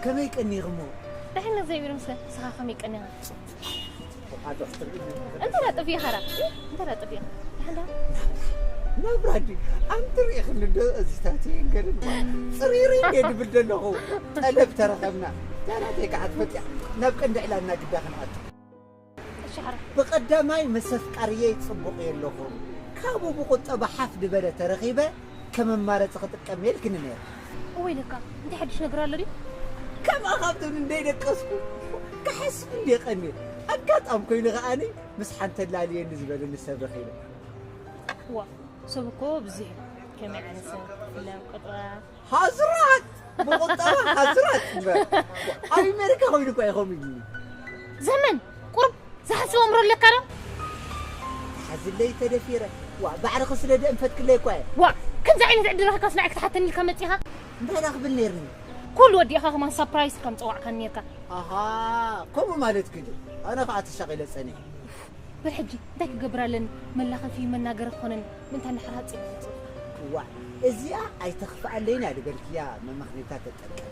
ከመይ ቀኒኽሞ? ደሕን እግዚኣብሔር ይመስገን። ንስኻ ከመይ ቀኒኻ? ኣዶ ክትርኢ እንታይ ዳ ጥፊኻ ዳ? እንታይ ዳ ጥፊኻ? ደሕን ዳ? ናብራ ድዩ? ኣንቲ ርኢኽኒ ዶ እዚታት ይንገርን ጽሪሪ እንደ ድብል ዘለኹ ጠለብ ተረኸብና። ዳናተይ ከዓ ትፈትያ ናብ ቀንዲ ዕላልና ግዳ ክንኣቱ። እሺ ሓራ። ብቐዳማይ ምስ ኣፍቃርየይ ጽቡቕ የለኹም። ካብኡ ብቁጠባ ሓፍ ዝበለ ተረኺበ ከም ኣማረፂ ክጥቀም የልክኒ ነይሩ። እወይ ለካ እንታይ ሓድሽ ነገር ኣሎ ድዩ? ከምኣ ካብቶም እንደይደቀስኩ ክሓስብ እንደ ቀኒየ ኣጋጣም ኮይኑ ከዓኒ ምስ ሓንቲ ኣላልየኒ ዝበለኒ ሰብ ረኺበ። ዋ ሰብ እኮ ብዙሕ እዩ። ከመይ ዓይነት ሰብ? ፍለም ቅጥራ። ሃዝራት ብቁጠባ ሃዝራት እምበር ኣብ ኣሜሪካ ኮይኑ እኳ ይኸም እዩ። ዘመን ቁርብ ዝሓስብ ኣእምሮ ኣለካ ዶ? ሓዝለይ ተደፊረ ዋ ባዕልኺ ስለ ደእንፈትክለይ እኳ እየ። ዋ ከምዚ ዓይነት ዕድል ረኺብካስ ንዓይ ክትሓተኒ ኢልካ መፂኻ? እንታይ ዳ ክብል ነይርኒ? ኩሉ ወዲእኻ ከማን ሳፕራይዝ ከም ፀዋዕካኒ ነርካ። ኣሃ ከምኡ ማለት ክዱ ኣነ ከዓ ተሻቒለ ፀኒሐ። በል ሕጂ እንታይ ክገብር ኣለኒ? መላኸፊ መናገሪ ክኾነኒ ምእንታ ንሕራፅ ይመፅእ። ዋ እዚኣ ኣይተኽፍኣለይን እያ ዝበልክያ መመኽኒታ ተጠቀም።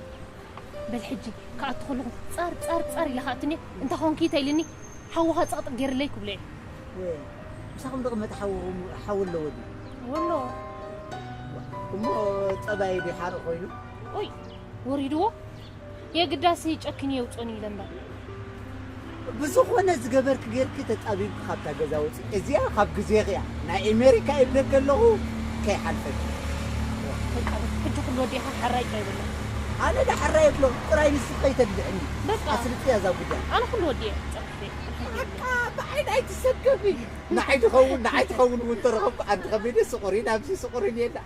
በል ሕጂ ክኣቱ ከለኹ ፃር ፃር ፃር ኢለ ክኣቱኒ እንታይ ኾንኪ ተኢልኒ ሓውኻ ፀቕጥቕ ገይርለይ ክብሎ እየ። ወይ ምሳኹም ዝቕመጥ ሓውኹም ሓው ኣለዎ ድዩ? ወሎ እሞ ፀባይ ድዩ ሓርኢ ኮይኑ? ኦይ ወሪድዎ የግዳሲ ጨኪኑ የውፅኦኒ ኢለ እምበር። ብዝኾነ ዝገበርክ ጌርኪ ተጣቢብኪ ካብታ ገዛ ውፅእ። እዚኣ ካብ ግዜኺ እያ። ናይ ኣሜሪካ ይብለኪ ኣለኹ ከይሓልፈኪ። በቃ ሕጂ ኩሉ ወዲእኻ ሓራይ ጥራይ በሎ። ኣነ ዳ ሕራይ እብሎ ጥራይ ንስኺ ከይተድልዕኒ። በቃ ኣስልጥያ እዛ ጉዳይ። ኣነ ኩሉ ወዲየ ፀርፌ። በቃ ብዓይኒ ኣይትሰከፊ። ንዓይ ትኸውን ንዓይ ትኸውን እውን ተረኸብኩ ኣንቲ ከመይ ደ ስቑሪ ናብዚ ስቑሪ የላ።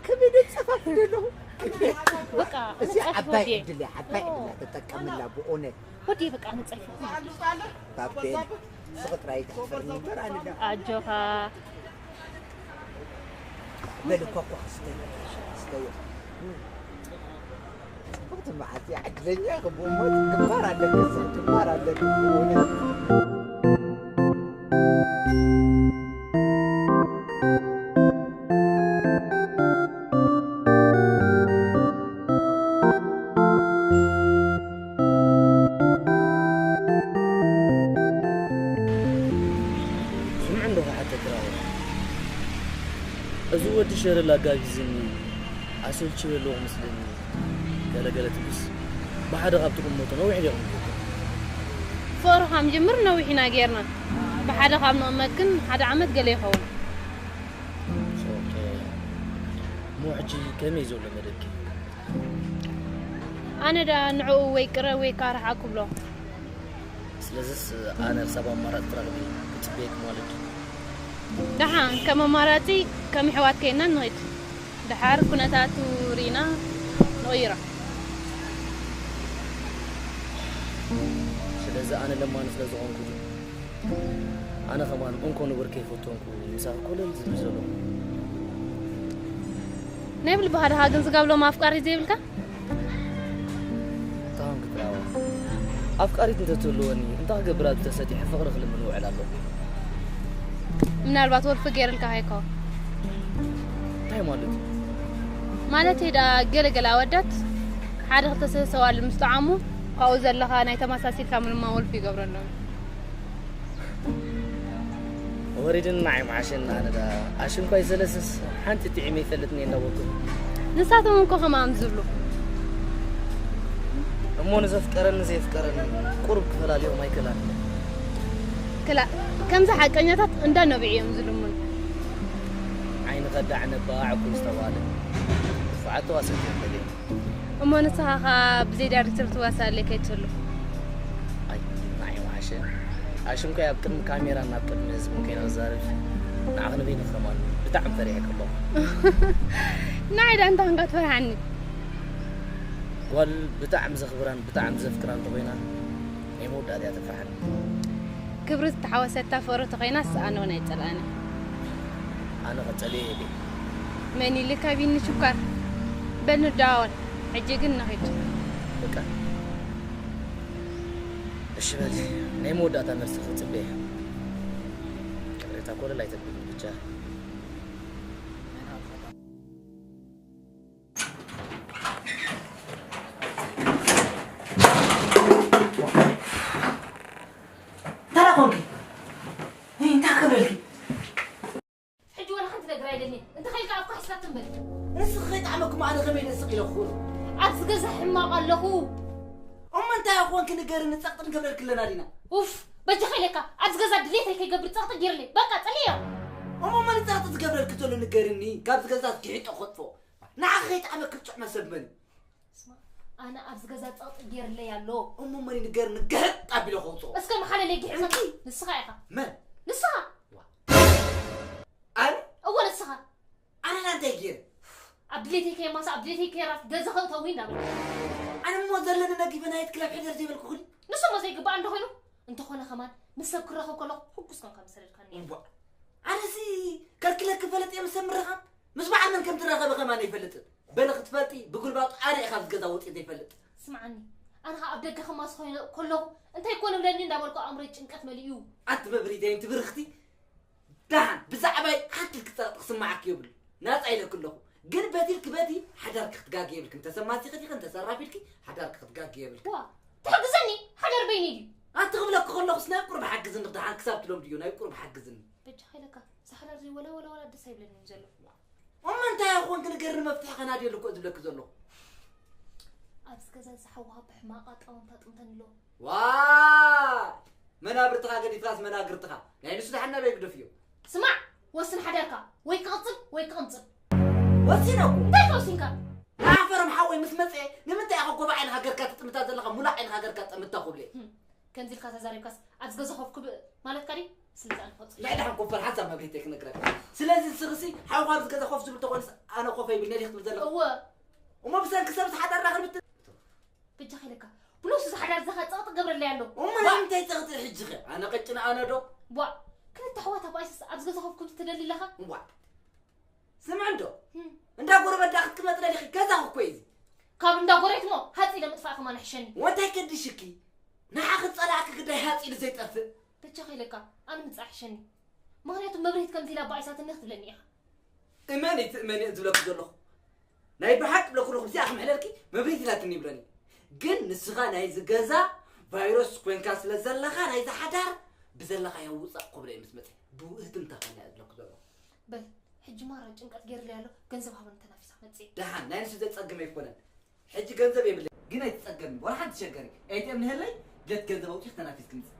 ከመይ ደ ፀፋፍ ደለኹ። በቃ እዚ ዓባይ ዕድል እያ ዓባይ ዕድል እያ ተጠቀምላ ብእውነት። ወዲየ በቃ ንፀርፊ። ባቤል ስቕ ጥራይ ተሕፈርኒ እምበር ኣነ ዳ ኣጆኻ። በል እኳ እኳ ክስተዮ ክስተዮ። ጽቡቕቲ መዓልቲ እያ ዕድለኛ ክብኡ እሞ ትማር ኣለኪ ትማር ኣለኪ ብእውነት። ስምዑ እንዶ ክሓተኪ ራእየ። እዚ ወዲ ሸረል ኣጋቢዝኒ ኣሰልችዮ ኣለዎ መስለኒ። ገለ ገለ ትብልስ ብሓደ ካብ ትቕመጡ ነዊሕ ዲኹም? ፍቕሪ ካብ ንጅምር ነዊሕ ኢና ጌርና። ብሓደ ካብ ንቕመጥ ግን ሓደ ዓመት ገለ ይኸውን። ኦኬ። እሞ ሕጂ ከመይ ዘሎ መደብኪ? ኣነ ደኣ ንዕኡ ወይ ቅረብ ወይ ከዓ ርሓቕ ክብሎ። ስለዚስ ኣነ ክሳብ ኣማራፂ ትረኽቢ ክፅበየኪ ማለት እዩ። ደሓን ከም ኣማራፂ ከም ኣሕዋት ኮይና ንኺድ። ደሓር ኩነታቱ ርኢና ንቕይሮ። ስለዚ ኣነ ለማኒ ስለ ዝኾንኩ ድዩ? ኣነ ከማን እንኮ ንቡር ከይፈተንኩ ምሳኺ ኮለል ዝብል ዘለኹ። ናይ ብልብኻ ድኻ ግን ስጋብ ሎም ኣፍቃሪ ዘይብልካ? እንታይ ኾንክ ትራዋ? ኣፍቃሪት እንተትህልወኒ እንታይ ክገብር ኣብዚ ተሰጢሐ ፍቕሪ ክልምን ውዕል ኣለኹ። ምናልባት ወልፊ ገይርልካ ከይኮ? እንታይ ማለት እዩ? ማለተይ ደኣ ገለ ገለ ኣወዳት ሓደ ክልተ ሰለስተ ኣዋልድ ምስ ጠዓሙ ካብኡ ዘለኻ ናይ ተመሳሲልካ ምልማን ወልፊ ይገብረሎም። ወሪድን ንዓይ መዓሸን ኣነ ደኣ ኣሽንኳይ ዘለስስ ሓንቲ ጥዒመ ይፈልጥኒ እንዳበልኩ። ንሳቶም እኮ ከምኣም ዝብሉ። እሞ ንዘፍቀረን ንዘይፍቀረን ቁሩብ ክፈላልዮም ኣይከላን። ክላ ከምዚ ሓቀኛታት እንዳነብዑ እዮም ዝልምኑ። ዓይኒ ከዳዕ ነባዕ እኮ ዝተባለ። ክፉዓት ተዋሰእቲ እዮም ደልዮም። እሞ ንስኻ ኸኣ ብዘይ ዳይሬክተር ትዋሳእ ኣለይ ከይትህሉ። ኣይ ንዓይ መዓሸ ኣሽንኳይ ኣብ ቅድሚ ካሜራን ኣብ ቅድሚ ህዝብን ከይነ ክዛረብ ንዓኺ ንበይንኺ ከማን ብጣዕሚ ፈሪሐኪ ኣለኹ። ንዓይ ደኣ እንታይ ኾንካ ትፈርሓኒ? ጓል ብጣዕሚ ዘኽብራን ብጣዕሚ ዘፍቅራን እንተኾይና ናይ መወዳእታ እያ ተፍርሓኒ። ክብሪ ዝተሓወሰታ ፍቕሪ ተኾይናስ ኣነ እውን ኣይጸልኣን እየ። ኣነ ከጸልዮ እየ ድየ? መን ኢሉ ካብ ኢኒ ሽኳር? በል ንደዋወል። ሕጂ ግን ንኺድ። በቃ እሺ በሊ ናይ መወዳእታ መልሲ ክጽበ እየ። ቅሬታ ኮለል ኣይተብልኒ ብቻ። ኮንኪ እንታይ ክብለልኪ? ሕጂ ወላ ሓንቲ ነገር ኣይደልኒ። እንተ ኸይልካ ኣብካ ሒዝካ ትንበል። ንስኺ ከይጠዓመኩም ኣነ ከመይ ደስቕ ኢለ ክኽእል? ኣብዚ ገዛ ሕማቕ ኣለኹ። እሞ እንታይ ኮንኪ ንገርኒ፣ ጸቕጢ ንገብረልኪ ኣለና ዲና። ኡፍ፣ በጃኻ ኢለካ ኣብዚ ገዛ ድሌተይ ከይገብር ጸቕጢ ገይርለይ። በቃ ጸልዮ። እሞ መን ጸቕጢ ዝገብረልኪ ዘሎ ንገርኒ፣ ካብዚ ገዛ ግሒጦ ከጥፎ። ንዓኺ ከይጠዓመኪ ዝጥዕሞ ሰብ መን እዩ? ስማ፣ ኣነ ኣብዚ ገዛ ጸቕጢ ገይርለይ ኣሎ። እሞ መን እዩ ንገርኒ፣ ግሕጥ ኣቢለ ከውፅኦ። እስከ መሓለለይ ግሕጥ። እንኪ። ንስኻ ኢኻ። መን? ንስኻ። ዋ። ኣነ? እወ ንስኻ። ኣነ እንታይ ገይረ? ኣብ ድሌተይ ከየማሳ፣ ኣብ ድሌተይ ከየራፍ ገዛ ከእተዊ እንዳበለ። ኣነ እሞ ዘለኒ ነጊበ ናይት ክለብ ሕደር ዘይበልኩ ኩሉ? ንሱ እሞ ዘይግባእ እንዶ ኮይኑ? እንተኾነ ከማን ምስ ሰብ ክራኸብ ከለኹ ሕጉስ ኮንካ ምሰደድካኒ። እዋ። ኣነሲ ከልክለኪ ፈለጥ እየ ምስ ሰብ ምርኻብ? ምስ በዓል መን ከም ትራኸቢ ከማን ኣይፈልጥን። በለ ክትፈልጢ ብጉልባጡ ኣነ ኢኻ ዝገዛ ወፂ ዘይፈልጥ። ስምዓኒ፣ ኣነ ኸዓ ኣብ ደገ ከማስ ኮይነ ከለኹ እንታይ ኮን እብለኒ እንዳበልኩ ኣእምሮይ ጭንቀት መሊኡ። ኣንቲ መብሪተይ እንቲ ብርኽቲ፣ ደሓን ብዛዕባይ ሓንቲ ክጸቕጢ ክስምዓኪ የብሉ። ናጻ ኢለኪ ኣለኹ። ግን በቲ ኢልኪ በቲ ሓዳርኪ ክትጋጊ የብልክን። ተሰማሲኺ ዲኺ እንተሰራፊ ኢልኪ ሓዳርኪ ክትጋጊ የብልክን። ዋ፣ ትሕግዘኒ ሓዳር በይነይ ድዩ? ኣንቲ ክብለኪ ከለኹስ ናይ ቁሩብ ሓግዝኒ፣ ደሓን ክሳብ ትለምድዮ ናይ ቁሩብ ሓግዝኒ። በጃኻ ኢለካ፣ እዚ ሓዳር እዚ ወላ ወላ ወላ ደስ ኣይብለንን ዘሎ። እሞ እንታይ ይኾን ክንገርኒ መፍትሒ ከናድየሉ እኮ ዝብለኪ ዘለኹ። ኣብዚ ገዛ እዚ ሓውኻ ብሕማቕ ኣቃውምታ ኣጥምተኒ ኣሎ። ዋይ! መናብርትኻ ገዲፍካስ መናግርትኻ። ናይ ንሱ ደሓን ናበይ ግደፍዮ? ስማዕ፣ ወስን ሓዳርካ፣ ወይ ክቕጽል ወይ ክቕንጽል። ወሲነ እኮ። እንታይ ከወሲንካ? ንዓፈሮም ሓወይ ምስ መጽአ ንምንታይ ኢኻ ጎባ ዓይንኻ ገርካ ትጥምታ ዘለኻ፣ ሙላዕ ዓይንኻ ገርካ ጠምታ ኩብለ? ህም፣ ከምዚ ኢልካ ተዛሪብካስ ኣብዚ ገዛ ኮፍ ክብ ማለትካ ድዩ? ስለዚ ኣነ ክወጽእ። ልዕሊ ሓንኮፈር ሓንሳብ መብሪህተይ ክነግረካ። ስለዚ ንስኽሲ ሓውኻ ኣብዚ ገዛ ኮፍ ዝብል ተኾይኑስ ኣነ ኮፍ ኣይብል ነዲኽ ትብል ዘለኻ? እወ። እሞ ብሰንኪ ሰብ ዝሓዳርና ክንብትን? በጃኻ ኢለካ። ብሎስ እዚ ሓዳር ዝኻ ጸቕጢ ገብረለይ ኣሎ። እሞ ዋ! ንምንታይ ጸቕጢ ሕጂ ኸ? ኣነ ቀጭን ኣነ ዶ? ዋ! ክልተ ኣሕዋት ኣባይስስ ኣብዚ ገዛ ኮፍ ክብል ትደሊ ኣለኻ? ዋ! ስምዒ እንዶ? ህም። እንዳ ጎረቤት ዳ ክትቅመጥ ደሊኺ? ገዛኺ እኮ እዩ እዚ። ካብ እንዳ ጎረቤት እሞ ሃጽ ኢለ ምጥፋእ ከማን ይሕሸኒ። ወንታይ ከድሽኪ? ንዓኺ ዝጸላእኪ ግዳይ ሃጽ ኢሉ ዘይጠፍእ። በጃኻ ኢለካ፣ ኣነ ምጽኣይ ይሕሸኒ። ምኽንያቱ መብርሂት ከምዚ ኢላ ኣባኢሳትኒ ክትብለኒ ኢኻ። እመኒ ትእመኒ እየ ዝብለኪ ዘለኹ። ናይ ብሓቂ ብለኩ ኣለኹ፣ እዚኣ ክምሕለልኪ መብሪት ኢላትኒ ይብለኒ። ግን ንስኻ ናይዚ ገዛ ቫይረስ ኮንካ ስለ ዘለኻ ናይዚ ሓዳር ብዘለኻዮ ውጻእ ክብሎ እየ ምስ መጸ። ብውእትምታ ኸና እየ ዝብለኩ ዘለኹ። በል፣ ሕጂ ማራ ጭንቀት ገይርለይ ኣሎ፣ ገንዘብ ሃበኒ ተናፊሳ ክመጽእ እየ። ደሓን፣ ናይ ንሱ ዘጸግም ኣይኮነን። ሕጂ ገንዘብ የብለይ፣ ግን ኣይትጸገሚ፣ ዋላ ሓንቲ ሸገሪ። ኤቲኤም ንህለይ፣ ድሌት ገንዘብ ኣውጺእ ክተናፊስ ክምጽእ።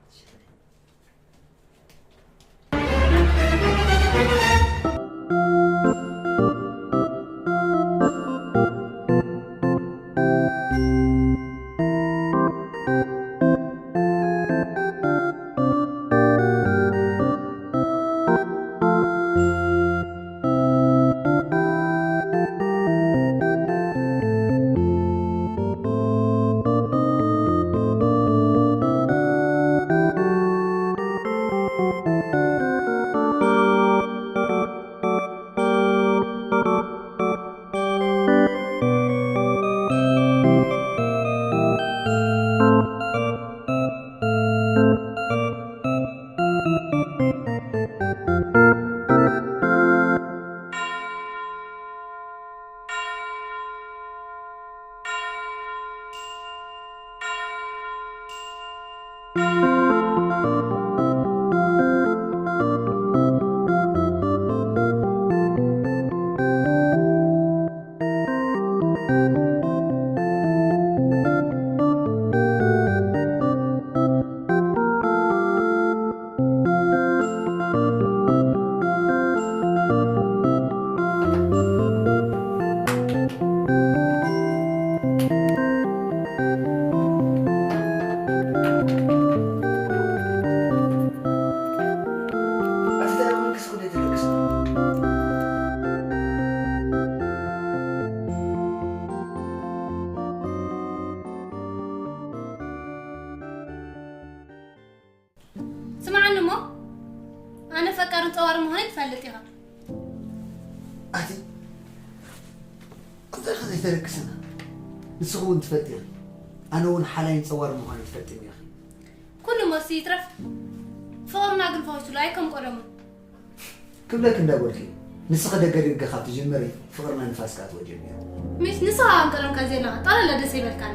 ስምዓኒ እሞ፣ ኣነ ፈቃርን ጸዋርን ምዃነይ ትፈልጥ ኢኻ። ኣቲ፣ እንታይ ከ ዘይተረክስና? ንስኺ እውን ትፈልጢ ኢኺ። ኣነ እውን ሓላይን ጸዋርን ምዃነይ ትፈልጥኒ ኢኺ። ኩሉ እሞ እስቲ ይትረፍ። ፍቕርና ግን ፈኺሱሉ፣ ኣይ ከም ቀደሙ። ክብለኪ እንዳበልኪ፣ ንስኺ ደገ ደገ ካብ ትጅምሪ፣ ፍቕርና ንፋስ ክኣትዎ ጀሚሩ። ሚስ፣ ንስኻ ከም ቀደምካ ዘለኻ፣ ጠቕላላ ደስ ኣይበልካን።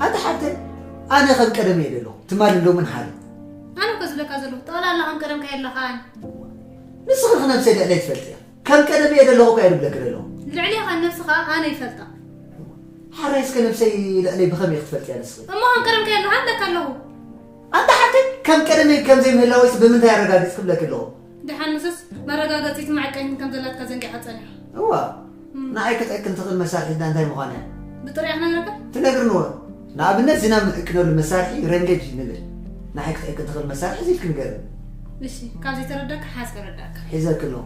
ኣቲ ሓብተይ፣ ኣነ ከም ቀደመይ እየ ዘለኹ። ትማልን ሎምን ሓደ። ኣነ እኮ ዘለኹ ጠቕላላ ከም ቀደምካ የለኻን። ንስኺ ኸ ነብሰይ ልዕለይ ትፈልጥያ። ከም ቀደም እየ ዘለኹ እኮ እየ ዝብለኪ ዘለኹ። ልዕሌኻ ነብስኻ ኣነ ይፈልጣ። ሓራይ እስከ ነብሰይ ልዕለይ ብኸመይ ክትፈልጥያ ንስኺ? እሞ ከም ቀደምካ የለኻን ኣለካ ኣለኹ። ኣንታ ሓብተይ ከም ቀደመይ ከም ዘይምህላወይስ ብምንታይ ኣረጋጊጽ ክብለኪ ኣለኹ? ደሓን ንስስ መረጋገጺት መዐቀኒት ከም ዘላትካ ዘንጊዓ ጸኒሓ። እዋ፣ እም። ንዓይ ክትዕቅን ትኽእል መሳርሒት እንታይ ምዃና እያ? ብጥሪያ ክነግረካ? ትነግርንዎ። ንኣብነት ዝናብ ንዕቅነሉ መሳርሒ ሬንጌጅ ንብል። ንዓይ ክትዕቅን ትኽእል መሳርሒ እዚ ኢልክ ንገርኒ። እሺ፣ ካብ ዘይተረዳካ ሓዝ ከረዳካ። ሒዘልክ ኣለኹ።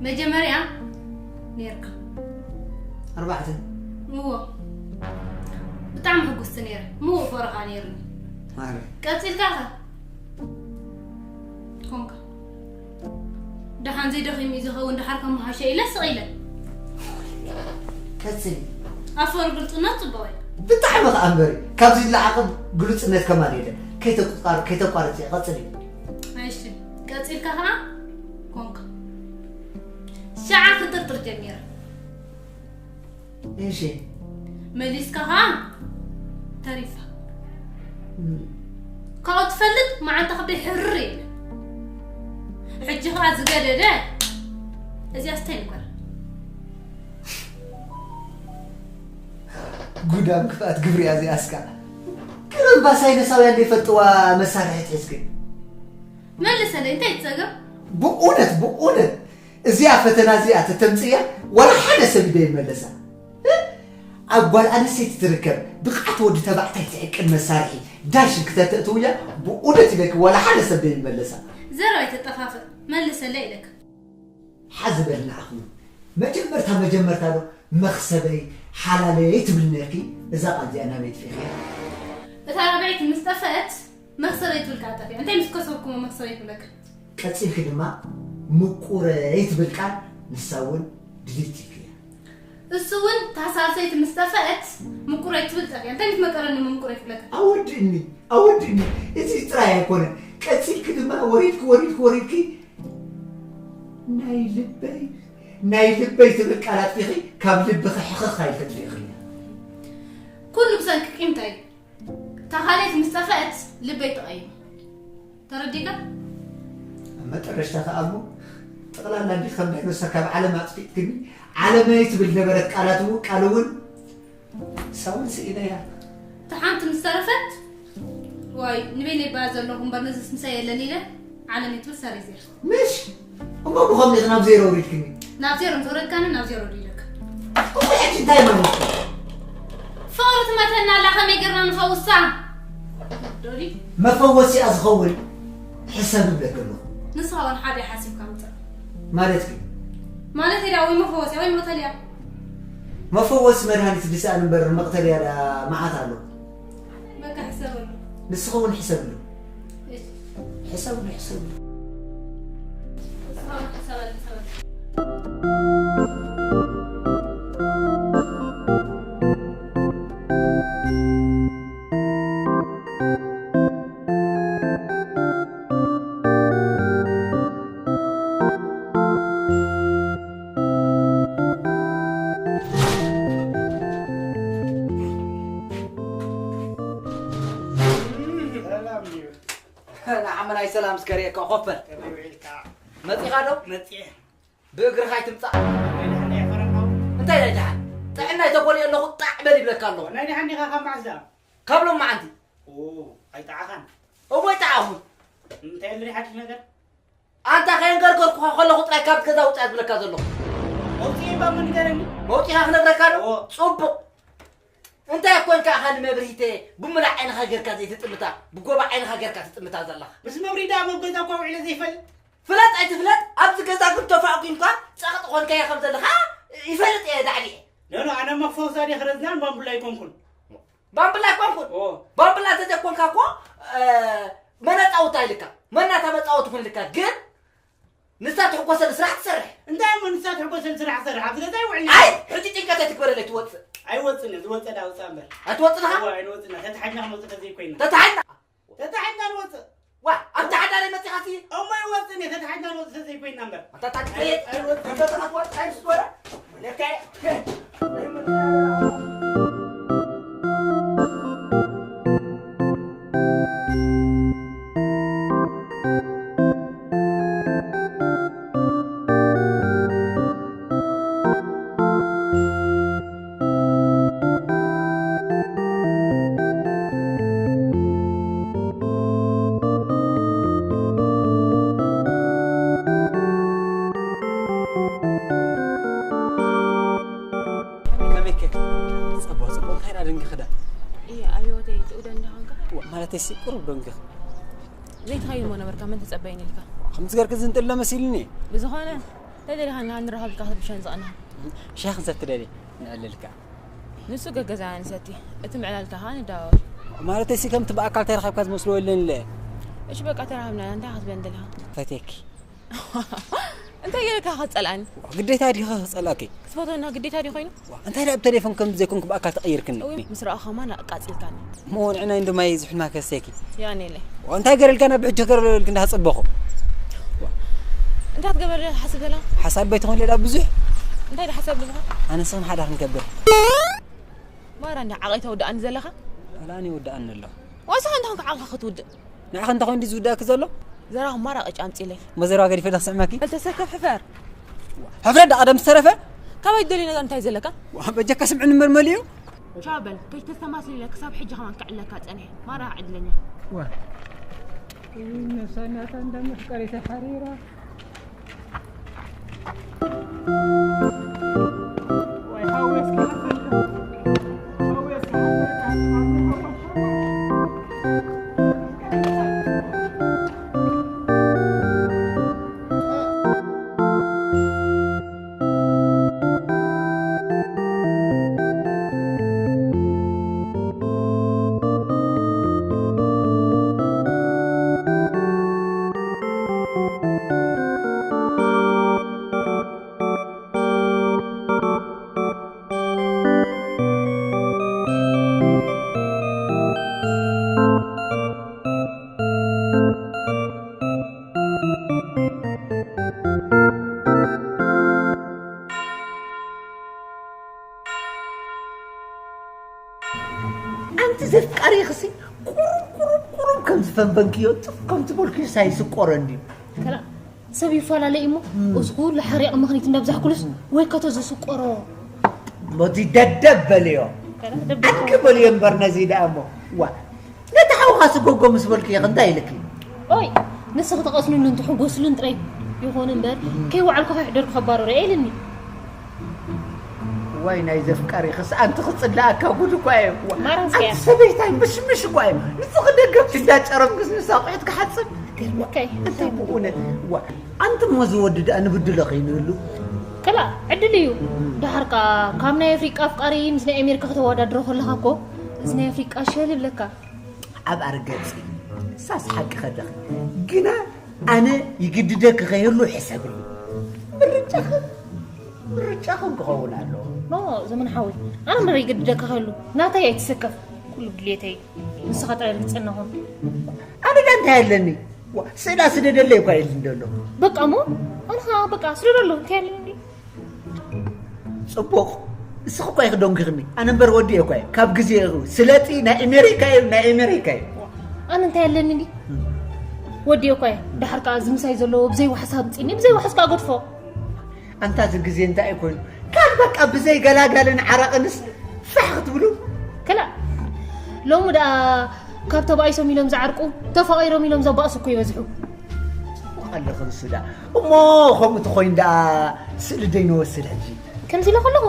መጀመርያ ነይርካ። ኣርባዕተ። እዎ። ብጣዕሚ ሕጉስቲ ነይረ። ምዉቕ ፍቕርኻ ነይሩኒ። ማዕረ። ቀጺልካ ኸ? ኮንካ። ደሓን ዘይደኺሙ እዩ ዝኸውን፣ ደሓር ከም መሃሸ ኢለ ስቕ ኢለ። ቀጽሊ። ኣፈር ግልጽነት ጽቡቕ እዩ። ብጣዕሚ ኸኣ እምበሪ፣ ካብዚ ዝለዓቐ ግሉጽነት ከማን የለን። ከይተቋር-፣ ከይተቋርጽ እያ፣ ቀጽሊ። እሺ፣ ቀጺልካ ኸኣ ኮንካ። ሸዓ ክጥርጥር ጀሚረ። እሺ። መሊስካ ኸኣ ተሪፋ። እም። ካብኡ ትፈልጥ መዓንጣ ከብደይ ሕርር የለን። ሕጂ ኸኣ ዝገደደ እዚኣ ስታይ ንግበር። ጉዳም ክፍኣት ግብሪ እያ እዚኣ እስካ። ግን እባ ሳይነሳውያን ዘይፈልጥዋ መሳርሒት ሒዝኪ። መልሰለይ፣ እንታይ ትጸገም? ብእውነት፣ ብእውነት እዚኣ ፈተና እዚኣ ተተምጽእያ ዋላ ሓደ ሰብ ኢደ ይመለሳ። እ? ኣብ ጓል ኣንስተይቲ ትርከብ ብቕዓት ወዲ ተባዕታይ ትዕቅን መሳርሒ ዳሽን ክተተእትውያ ብእውነት ኢለኪ ዋላ ሓደ ሰብ ደይመለሳ። ዘረባ ኣይተጠፋፍእ፣ መልሰለይ ኢለካ። ሓዚ በል ንዓኹም። መጀመርታ መጀመርታ ዶ መኽሰበይ ሓላለይ ትብል ነርኪ? እዛ ቃል እዚኣ ናበይ ጥፊእኽያ? እታ ራብዐይቲ ምስ ጠፍአት መኽሰበይ ትብል ከኣ ጠፊኣ። እንታይ ምስ ከሰብኩሞ መኽሰበይ ትብለካ? ቀጺልኪ ድማ ምቁረይ ትብል ቃል ንሳ እውን ድሊት ኢልክያ። እሱ እውን እታ ሳልሰይቲ ምስ ጠፍአት ምቁረይ ትብል ጠፊኣ። እንታይ ምስ መቀረኒ እሞ ምቁረይ ትብለካ? ኣወድእኒ፣ ኣወድእኒ። እዚ ጥራይ ኣይኮነን። ቀጺልኪ ድማ ወሪድኪ፣ ወሪድኪ፣ ወሪድኪ ናይ ልበይ፣ ናይ ልበይ ትብል ቃል ኣጥፊኺ ካብ ልብኺ ሕኽኽ ኢልኪ ኣጥፊእኽያ። ኩሉ ብሰንኪ ቂም እንታይ እዩ? እታ ካልኣይቲ ምስ ጠፍአት ልበይ ተቐይሙ። ተረዲእካ? ኣብ መጠረሽታ ከኣ እሞ ጠቕላላ እንዲ ከም ዳይኖሰር ካብ ዓለም ኣጥፊእክኒ፣ ዓለመይ ትብል ነበረት ቃላት እውን፣ ቃል እውን፣ ንሳ እውን ስኢነያ። እታ ሓንቲ ምስ ተረፈት፣ ዋይ፣ ንበይነይ እባ ዘለኹ እምበር ነዚስ ምሳይ የለን ኢለ፣ ዓለመይ ትብል ሰሪዘ። ምሽ? እሞ ብኸምኡ ኢኺ ናብ ዜሮ ኣውሪድክኒ። ናብ ዜሮ ምስ ኣውረድካኒ፣ ናብ ዜሮ ዶ ኢለካ? እሞ ሕጂ እንታይ ማለት እዩ? ፍቕሪ ትመተና ኣላ፣ ከመይ ጌርና ንፈውሳ? ዶዲ? መፈወሲኣ ዝኸውን ሕሰብ እብለኪ ኣለኹ። ንስኻ እውን ሓደ ሓሲብካ ምጻእ። ማለት ግን? ማለት ኢላ ወይ መፈወሲኣ ወይ መቕተሊኣ። መፈወሲ መድሃኒት ድስኣል እምበር መቕተሊኣ ደኣ መዓት ኣሎ። በቃ ሕሰበሉ። ንስኺ እውን ሕሰብሉ። እሺ። ሕሰብሉ፣ ሕሰብሉ። ንስኻ እውን ሕሰበሉ፣ ሕሰበሉ። ሰላም እዩ። ንዓመናይ ሰላም እስከ ርእየካ ኮፈል። ከመይ ውዒልካ? መጺኻ ዶ? መጺኤ። ብእግርኻ ኣይትምጻእ። ናይ ደሓን እየ ፈረንካው። እንታይ ናይ ደሓን? ጥዕና ኣይተኮነ ኣለኹ ጣዕ በል ይብለካ ኣለኹ። ናይ ደሓን ዲኻ ካብ መዓዝ ደኣ? ካብ ሎም መዓንቲ። ኦ፣ ኣይጠዓኻን። እሞ ኣይጠዓኹን። እንታይ ኣሎ ሓድሽ ነገር? ኣንታ ከየንገርገርኩኻ ከለኹ ጥራይ ካብ ገዛ ውጻእ ዝብለካ ዘለኹ። መውጽኢ እባ እሞ ንገረኒ። መውጺኻ ክነግረካ ዶ? እዎ። ጽቡቕ። እንታይ ኮንካ ኢኻ ንመብርሂተ ብሙሉእ ዓይንኻ ጌርካ ዘይትጥምታ፣ ብጎባ ዓይንኻ ጌርካ ትጥምታ ዘለኻ? ምስ መብርሂ ደኣ ኣብ ገዛ እኳ ውዒለ ዘይፈልጥ። ፍለጥ ኣይትፍለጥ፣ ኣብዚ ገዛ ግን ተፋጒንካ ጸቕጢ ኮንካዮ ከም ዘለኻ ይፈልጥ እየ ዳዕሊዐ። ኖ፣ ኖ፣ ኣነ እሞ ፈውሳ ድየ ክረዝናን ባምቡላ ኣይኮንኩን። ባምብላ ኣይኮንኩን። ኦ። ባምብላ እንተዘይኮንካ እኮ፣ እ፣ መነጻውታ ኢልካ፣ መናታ መጻወቲ ኩን ኢልካ፣ ግን ንሳ ትሕጎሰሉ ስራሕ ትሰርሕ። እንታይ እሞ ንሳ ትሕጎሰሉ ስራሕ ትሰርሕ? ኣብዚ ገዛ ይውዕል። ኣይ፣ ሕጂ ጭንቀት ኣይትግበረለይ፣ ትወጽእ። ኣይወጽእን እየ፣ ዝወጸ ዳ ውጻእ እምበር። ኣይትወጽን ኢኻ? እዋ፣ ኣይንወጽእን ኢና። ተታሒዝና ክንወጽእ ተዘይኮይና። ተታሒዝና? ተታሒዝና ንወጽእ። ዋ፣ ኣብ ተሓዳሪ መጺኻሲ? እሞ ኣይወጽእን እየ፣ ተታሒዝና ንወጽእ ተዘይኮይና እምበር። ኣታ ታዲያ ኣይ-፣ ኣይወጽእን። ተፈጠራት ወጻኢ ምስ በረ? ወለከ። ከመይከ? ጽቡቕ፣ ጽቡቕ። እንታይ ደኣ ደንጊኺ ደኣ? እየ፣ ኣብዮተይ፣ ትእውደ እንዲኻ? ዋ፣ ማለተይሲ፣ ቁሩብ ደንጊኺ። ዘይትኸይድ እሞ ነበርካ፣ መን ተጸበየኒ ኢልካ? ከምዚ ገርኪ ዝንጥለ መሲልኒ። ብዝኾነ፣ ተደሊኻ ንሃ ንራኸብ ኢልካ ክትብሸን ዝቐንኻ። ሻሂ ክንሰቲ ደልየ፣ ንዕልልካ። ንሱ ገገዛ ንሰቲ፣ እቲ ምዕላልካ ኸኣ ንደዋወል። ማለተይሲ፣ ከምቲ ብኣካል ተራኺብካ ዝመስሎ የለንለ። እሺ፣ በቃ፣ ተራኸብና፣ እንታይ ክትብለኒ ደሊኻ? ፈትየኪ። እንታይ ገይረካ ክትጸልኣኒ? ግዴታ ድዩ ክጸልኣኪ? ክትፈትወና ግዴታ ድዩ ኮይኑ? ዋ፣ እንታይ ደኣ ብቴሌፎን ከም ዘይኮንኩ ብኣካል ተቐይርክኒ? እውይ፣ ምስ ረኣኹ ከማን ኣቃጺልካኒ። እሞ ንዕናይ እንዶ ማይ ዝሑልና ከሰይኪ። ያኔለ። ዋ፣ እንታይ ገረልካ ናብ ብሕጂ ገረልክ እንዳ ጽበኹ? እንታይ ክትገበር ሓስብ ዘላ? ሓሳብ በይትኾን ሌላ ብዙሕ? እንታይ ደኣ ሓሳብ ኣለካ? ኣነ ንስኽን ሓደ ክንገብር። ማራ እንዳ ዓቐይ ተወድኣኒ ዘለኻ? ኣላኒ ወድኣኒ ኣሎ። ዋሳኻ እንታ ኾንካ ዓቕኻ ክትውድእ? ንዓኺ እንተ ኾይኑ ድዩ ዝውዳእኪ ዘሎ? ዘራኹ ማራ ቀጫ ኣምጺለይ። እሞ ዘረባ ገዲፈ ዶ ክስዕመኪ? ኣልተሰከፍ ሕፈር። ሕፍረት ደኣ ቀደም ዝተረፈ? ካባይ ትደልዮ ነገር እንታይ ዘለካ? ዋ፣ በጃካ ስምዕኒ እምበር መሊኡ። ቻው በል፣ ከይተስተማስሊለ ክሳብ ሕጂ ከማን ክዕለካ ጸኒሐ። ማራ ዕድለኛ። ዋ። ነብሳ እናታ እንዳ መፍቀሪ ተሓሪራ። ኣንቲ ዘፍቃሪኽሲ ቁሩብ ቁሩብ ቁሩብ ከም ዝፈንፈንክዮ፣ ጥፍ ከም ዝበልክዮ ሳይስቆረኒ። ከላ ሰብ ይፈላለ እሞ፣ እም። እዚ ኩሉ ሓሪቕ ምኽኒት እንዳብዛሕኩሉስ፣ እም። ወይ ከቶ ዝስቆሮ። በዚ ደደብ በልዮ። ከላ ደደብ ዓንኪ በልዮ እምበር ነዚ ደኣ እሞ። ዋ፣ ነቲ ሓውኻ ስጎጎ ምስ በልክዮ እንታይ ኢልኪ? ኦይ፣ ንስኺ ተቐስንሉን ትሕጎስሉን ጥራይ ይኹን እምበር፣ እም። ከይወዓልኩ ከይሕደርኩ ከባርሮ እየ ኢልኒ። ዋይ ናይ ዘፍቃሪኽስ ኣንቲ ክጽላኣካ ጉድ እኳ እየ። ዋ፣ ማረን እስኪ። ኣንቲ ሰበይታይ ምሽምሽ እኳ እየ። ንስኺ ደገፍቲ እንዳጨረምክስ ንሳ ኣቑሑት ክሓጽብ። ገርመካ እዩ። እንታይ ብእውነት? ዋ፣ ኣንቲ እሞ ዝወዲ ደኣ ንብድሎ ከይንህሉ። ከላ ዕድል እዩ። እም። ደሓር ከኣ ካብ ናይ ኣፍሪቃ ኣፍቃሪ ምስ ናይ ኣሜሪካ ከተወዳድሮ ከለኻ እኮ እዚ ናይ ኣፍሪቃ ሸል ይብለካ። ኣብ ኣርገጺ ሳስ ሓቂ ከለኺ ግና ኣነ ይግድደኪ ከይህሉ ሕሰብሉ። ምርጫኺ ምርጫኽን ክኸውን ኣለዎ። ኖ፣ ዘመን ሓወይ፣ ኣነ እምበር ይግድደኪ ከይህሉ ናተይ ኣይትሰከፍ። ኩሉ ድሌተይ ንስኻ ጥራይ ርግጸና ኹን። ኣነ ዳ እንታይ ኣለኒ? ዋ፣ ስእላ ስደደለይ እኳ ኢሉኒ ዘሎ። በቃ እሞ፣ ኣነ ኸኣ በቃ ስደደሎ እንታይ ኣለኒ? ጽቡቕ። እስኺ እኳ ኢኺ ደንጒኽኒ። ኣነ እምበር ወዲ እየ እኳ እየ። ካብ ግዜ ኢኹ ስለጢ ናይ ኣሜሪካ እዩ፣ ናይ ኣሜሪካ እዩ። ኣነ እንታይ ኣለኒ እንዲ? እም። ወዲ እየ እኳ እየ። ደሓር ከኣ እዚ ምሳይ ዘለዎ ብዘይ ዋሕስ ኣምጺኒ፣ ብዘይ ዋሕስ ከኣ ገድፎ። ኣንታ እዚ ግዜ እንታይ እዩ ኮይኑ? ካብ በቃ ብዘይ ገላጋልን ዓረቕንስ ፋሕ ክትብሉ? ክላእ። ሎሚ ደኣ ካብ ተባኢሶም ኢሎም ዝዓርቁ፣ ተፋቒሮም ኢሎም ዘባእሱ እኮ ይበዝሑ። ኣለኹ ንሱ ደኣ። እሞ ከምኡ ተኾይኑ ደኣ ስእሊ ደይ ንወስድ ሕጂ? ከምዚ ኢለ ከለኹ።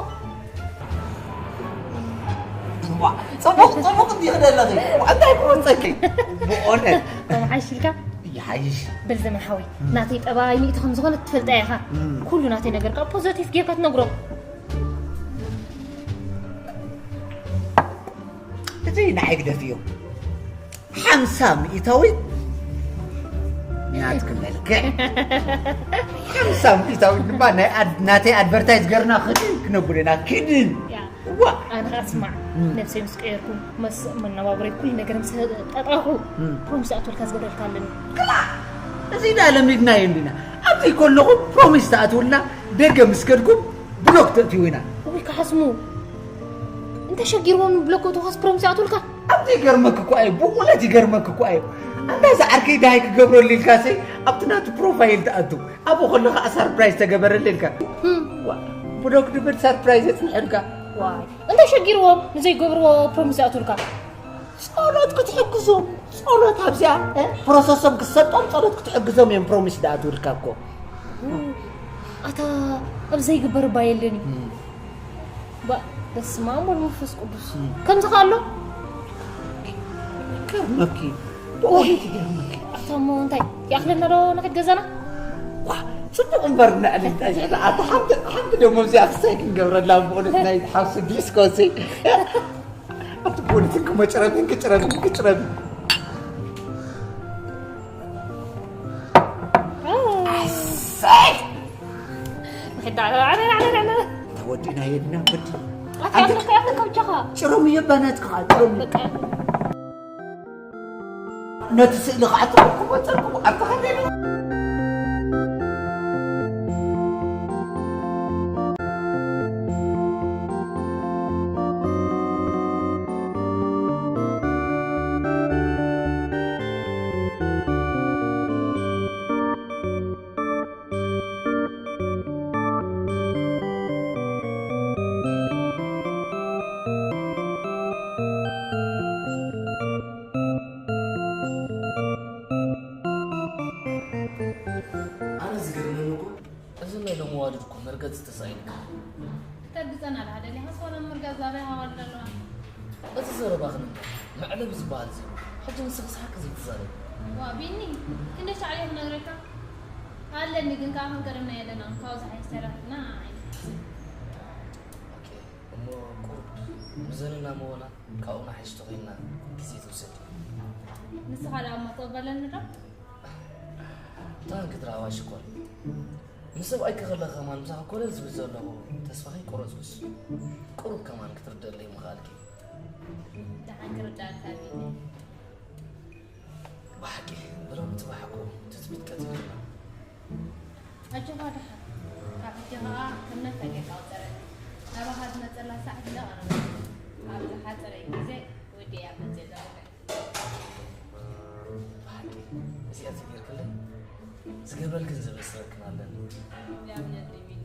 ዋ፣ ጽቡቕ፣ ጽቡቕ እንዲኺ ዘለኺ። ዋ፣ እንታይ ክወጸኪ? ብኦነ። ከምኡ ሓይሽ ኢልካ? ይሓይሽ። በል ዘመን ሓወይ፣ እም። ናተይ ጠባይ ሚእቲ ከም ዝኾነ ትፈልጣ ኢኻ። እም። ኩሉ ናተይ ነገር ከኣ ፖዘቲቭ ጌርካ ትነግሮ። እቲ ንዓይ ግደፍዮ። ሓምሳ ሚእታዊት ናትኪ መልክዕ። ሓምሳ ሚእታዊት ድማ ናይ ኣድ-፣ ናተይ ኣድቨርታይዝ ገርና ክድን ክነብለና ክድን። ያ። ዋ። ኣነ ኸኣ ስማዕ፣ እም። ነብሰይ ምስ ቀየርኩ፣ መስ-፣ መነባብረይ ኩሉ ነገር ምስ ጠጣኹ፣ እም። ፕሮሚስ ኣትወልካ ዝገብረልካ ኣለኒ። ክላ! እዚ ደኣ ለሚድናዮ እንዲና። ኣብዚ ከለኹም ፕሮሚስ ትኣትውልና፣ ደገ ምስ ከድኩም ብሎክ ተእትውና። እውይ፣ ክሓስሙ። እንተ ሸጊርዎም ብሎክ ተውካስ ፕሮሚስ ይኣትውልካ? ኣብዚ ይገርመክ እኮ እዩ፣ ብእውነት ይገርመክ እኮ እዩ። ኣንታ እዚ ኪዳይ ክገብረሉ ኢልካ ሰይ ኣብቲ ናቱ ፕሮፋይል ትኣቱ። ኣብኡ ከሎ ከዓ ሰርፕራይዝ ተገበረሉ ኢልካ። ዋ፣ ብሎክ ድብል ሰርፕራይዝ የፅንሐልካ። ዋይ፣ እንታይ ሸጊርዎም ንዘይገብርዎ ፕሮሚስ ይኣትውልካ? ጸሎት ክትሕግዞም፣ ጸሎት ኣብዚኣ፣ እ፣ ፕሮሰሶም ክሰጦም ጸሎት ክትሕግዞም እዮም ፕሮሚስ ዝኣትውልካ እኮ። ኣታ ኣብ ዘይግበር እባ የለን እዩ። እም። ባ-፣ በስመ ኣብ ወወልድ ወመንፈስ ቅዱስ። እም። ከምዚ ከ ኣሎ? ይገርመኪ፣ ብእውነት ይገርመኪ። ኣታ እሞ እንታይ ይኣኽለና ዶ ንኺድ ገዛና? ዋ፣ ጽቡቕ እምበር ንዕሊ እንታይ ዝሕለ፣ ኣታ ሓንቲ፣ ሓንቲ ደሞ እዚኣ ክሳይ ክንገብረላ ብእውነት ናይ ሓፍሲ ዲስኮ ሲ። ኣቲ ፖሊስ እንክ መጭረቢ፣ እንክ ጭረቢ፣ እንክ ጭረቢ። ኣሰይ! ንኺድ፣ ዓነ፣ ዓነ፣ ዓነ፣ ዓነ። ተወዲና የድና ወዲ። ኣታ ኣንተ ያፍለካ፣ ያፍለካ ብቻኻ። ጭረሙ የባናትካ፣ ጭረሙ። በቃ። ነቲ ስእሊ ከዓ ጸርኩዎ፣ ጸርኩዎ፣ ኣብቲ ኸንደይ ኣነ ዝገርመኒ እኮ እዚ ናይ ሎሚ ዋልድ እኮ መርገጽ ተሳኢንካ። ክተርግጸና ደኣ ደሊኻስ ዋላ ምርጋጽ ኣበይ ሃዋል ዘለዋ? እቲ ዘረባኽን እምበር መዕለቢ ዝበሃል እዚ። ሕጂ ንስኽስ ሓቂ ዘይትዛረቢ። ዋ ቢኒ፣ ክንደይ ሻዕ እየ ክነግረካ? ኣለኒ ግን ከኣ ከም ቀደምና የለናን። ካብኡ ዝሓይሽ ተረኺብና ኣይንሓስብ። ኦኬ፣ እሞ ቁሩብ ምዘንና መወላ ካብኡ ንሓይሽ ተኾይንና ግዜ ትውሰድ። ንስኻ ደኣ እሞ ትቕበለኒ ዶ? ታንክ ድራዋ ሽኮር። ምስ ሰብኣይኪ ከለኺ ከማን ምሳኺ ኮለል ዝብል ዘለኹ ተስፋኺ ቆረጽኩስ። ቁሩብ ከማን ክትርደእለይ ምኽኣልኪ። ደሓን ክርዳእካ ቢኒ። ብሓቂ ብሎም ጽባሕ እኮ ትጽቢት ቀቲልና። ኣጆኻ ደሓን። ካብ ሕጂ ኸኣ ከም ነፈቀ ቃውጸረኒ። ናባኻ ዝመጸላ ሳዕ ዝለቐረበ። ኣብ ዝሓጸረ ግዜ ወዲኣ መጽእ ዘለኹ። ብሓቂ እዚኣ ተገይርክለይ ዝገብረልክን ዘበስረልክን ኣለኒ። ላብነት ቢኒ።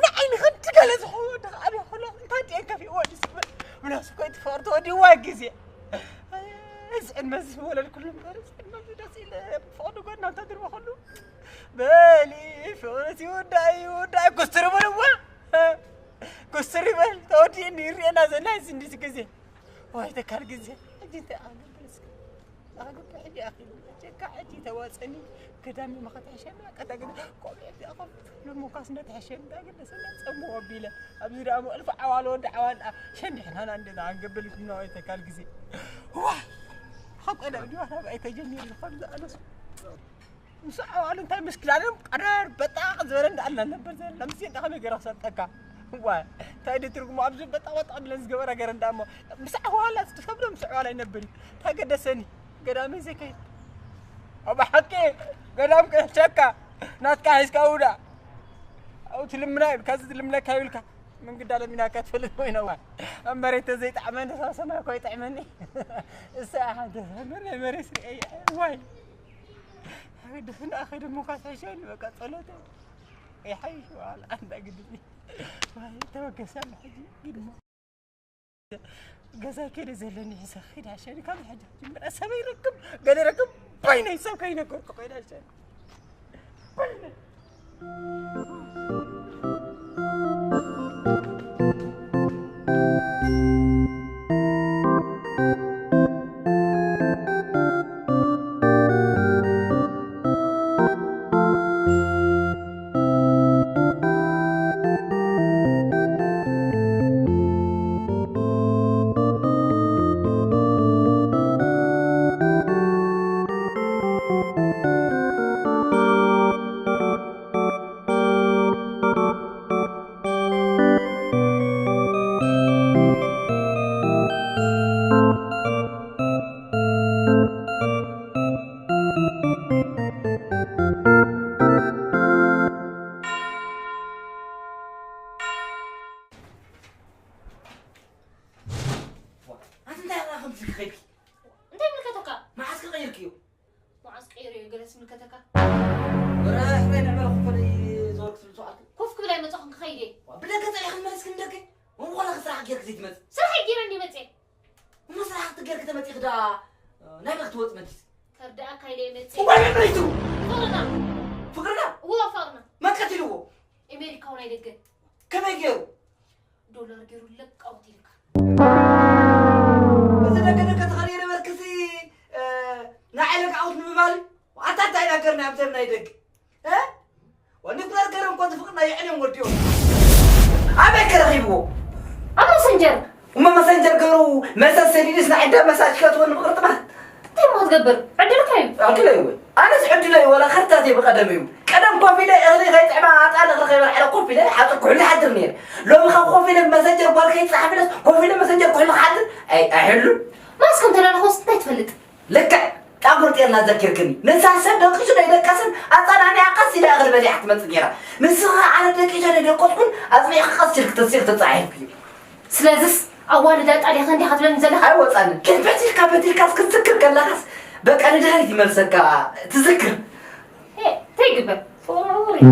ንዓይ ንኽንዲ ገለ ዝኾነ ወዲ ከዓብዮ ከሎ እንታይ ድየ ከፊእዎ ድስ ይብል። ብላስ እኮ እቲ ፍቕሪ ተወዲእዋ ግዜ። እዚ ዕድመ እዚ ዝወለድኩሉ እምበር፣ እዚ ዕድመ እዚ ደስ ኢለ ፍቕሪ ጎድና እንተድርበ ከሉ። በሊ ፍቕሪ ይውዳእ፣ ይውዳእ። ኩስትር በልዋ። ኩስትር ይበል። ተወዲእኒ ይርኤና ዘናይ እዚ እንዲዚ ግዜ። ዋይ ተካል ግዜ። ሕጂ እንታይ ኣገባኝ እስኪ? ኣገባኝ ሕጂ ኣኺሉ። ጀካ ሕጂ ተዋጸኒ። ክዳን መኸት ሕሸና፣ ቀዳ ግን ቆልዑ ቢኣኸም። ንምኳስ እንዳተሕሸ እንዳገደሰና ጸምዎ ኣቢለ። ኣብዚ ደኣ እሞ እልፊ ዓዋሉ ወዲ ዓዋል ደኣ ሸንዲሕናና እንደ ዝኣንገብር ኢልኩም ናይ ተካል ግዜ። ዋይ! ካብ ቀደም ድዩ ናብ ኣይተጀሚሩ ዝኸውን ዝኣለሱ። ምስ ዓዋሉ እንታይ ምስ ክዳኖም ቀደር በጣቕ ዝበለ እንዳኣልና ነበር ዘለና። ምስ እንዳ ከመይ ገይረ ክሰልጠካ? ዋይ! እንታይ ድዩ ትርጉሙ? ኣብዚ በጣቕ በጣቕ ብለን ዝገበረ ገይረ እንዳ እሞ ምስ ዓዋላ ዝትሰብዶ ምስ ዓዋላ ይነብር እዩ። እንታይ ገደሰኒ? ገዳመይ ዘይከይድ። ኣብ ሓቂ ገዳም ከሕሸካ ናትካ ሒዝካ ውዳ። ኣው ትልምና ኢልካ እዚ ትልምነካ ይብልካ። ምን ግዳ ለሚናካ ትፈልጥ ኮይነ ዋይ። ኣብ መሬት ዘይጣዕመኒ ሳብ ሰማይ እኮ ይጥዕመኒ። እሳ ሓንቲ መሬት መሬት ስርኤ ዋይ። ድፍና ኣኸ ደሞ ካሳሻኒ በቃ ጸሎተ። ይሓይሽ ዋላ ኣንዳ ግድኒ። ዋይ ተወገሳ ሕጂ ግድሞ። ገዛይ ከይደ ዘለኒ ሒዘ ኺድ ሓሸኒ። ካብ ሕጂ ጀምረ ሰብ ይረክብ፣ ገለ ይረክብ፣ ባይነይ ሰብ ከይነገርኩ ከይደ ሓሸኒ። ባይነይ። ኣቲ እንታይ ኢኻ ከምዚ ከይድኪ? እንታይ ይምልከተካ? መዓስ ከቐይርክዮ? መዓስ ቀይረዮ ገለስ ይምልከተካ? ወረ ሕራይ ንዕመረ ክፈለይ ዘወርክ ስብል ሰዓት። ኮፍ ክብል ኣይመጻኹን ክኸይድ እየ። ብደገ ጸኒሕክን መለስክን ደገ? ወንኮላ ስራሕ ጌርክ ዘይትመጽእ? ስራሕ ጌረ እንዲ መጽእ። እሞ ስራሕ ክትገርክ ተመጺእክ ደኣ ናይ በክ ትወጽ መዲስ? ከርዳእካ ኢለ እየ መጽእ። እዋይ መብረይቱ! ፍቕርና! ፍቕርና? እዎ ፍቕርና። መን ቀቲልዎ? ኣሜሪካዊ ናይ ደገ። ከመይ ገይሩ? ዶላር ገይሩ ለቃውት ኢልካ። እዚ ደገ ደገ ተኸሪየ ነበርክሲ፣ እ፣ ንዓይ ለቃውት ንምባል? ኣታ እንታይ ነገር ናይ ኣብዘር ናይ ደገ? እ? ወኒኩለር ገይሮም እኮ ዝፍቅር ናይ የዕልዮም ወዲኦም። ኣበይ ከረኺብዎ? ኣብ መሰንጀር። እሞ መሰንጀር ገይሩ መሰል ሰዲድስ ንዓይ እንዳ መሳጅ ከትወኒ ፍቅሪ ጥማት። እንታይ እሞ ክትገብር? ዕድልካ እዩ። ዕድለይ እውን። ኣነስ ዕድለይ ወላ ከርታተይ ብቐደም እዩ። ቀደም ኮፍ ኢለ እኽሊ ከይጥዕማ ኣጣል እኽሊ ከይበልዓ ኮፍ ኢለ ሓጥር ኩሕሊ ሓድር ነይረ። ሎሚ ካብ ኮፍ ኢለ መሰንጀር ጓል ከይትጽሓፍ ኢለስ ኮፍ ኢለ መሰንጀር ኩሕሊ ክሓድር ኣይ-፣ ኣይሕሉን። ማስክ እንተላለኹስ እንታይ ትፈልጥ? ልክዕ ጣጉር ጤልና ዘኪርክኒ። ንሳ ሰብ ደቂሱ ደይደቀስን ኣጸናኒዓ ቀስ ኢላ እኽሊ በሊዓ ትመጽእ ነይራ። ንስኻ ኣነ ደቂሰ ደይደቀስኩን ኣጽኒዕካ ቀስ ኢልክ ተሲእክ ተጻሒፍክዮ። ስለዝስ ኣዋልድ ኣጣሊኻ እንዲኻ ትብለኒ ዘለኻ? ኣይወጻንን። ግን በቲልካ በቲልካስ ክትዝክር ከለኻስ በቃ ንድሕሪት ይመልሰካ ትዝክር። ሄ፣ እንታይ ይግበር? ፍቕሪ ዕውር እዩ።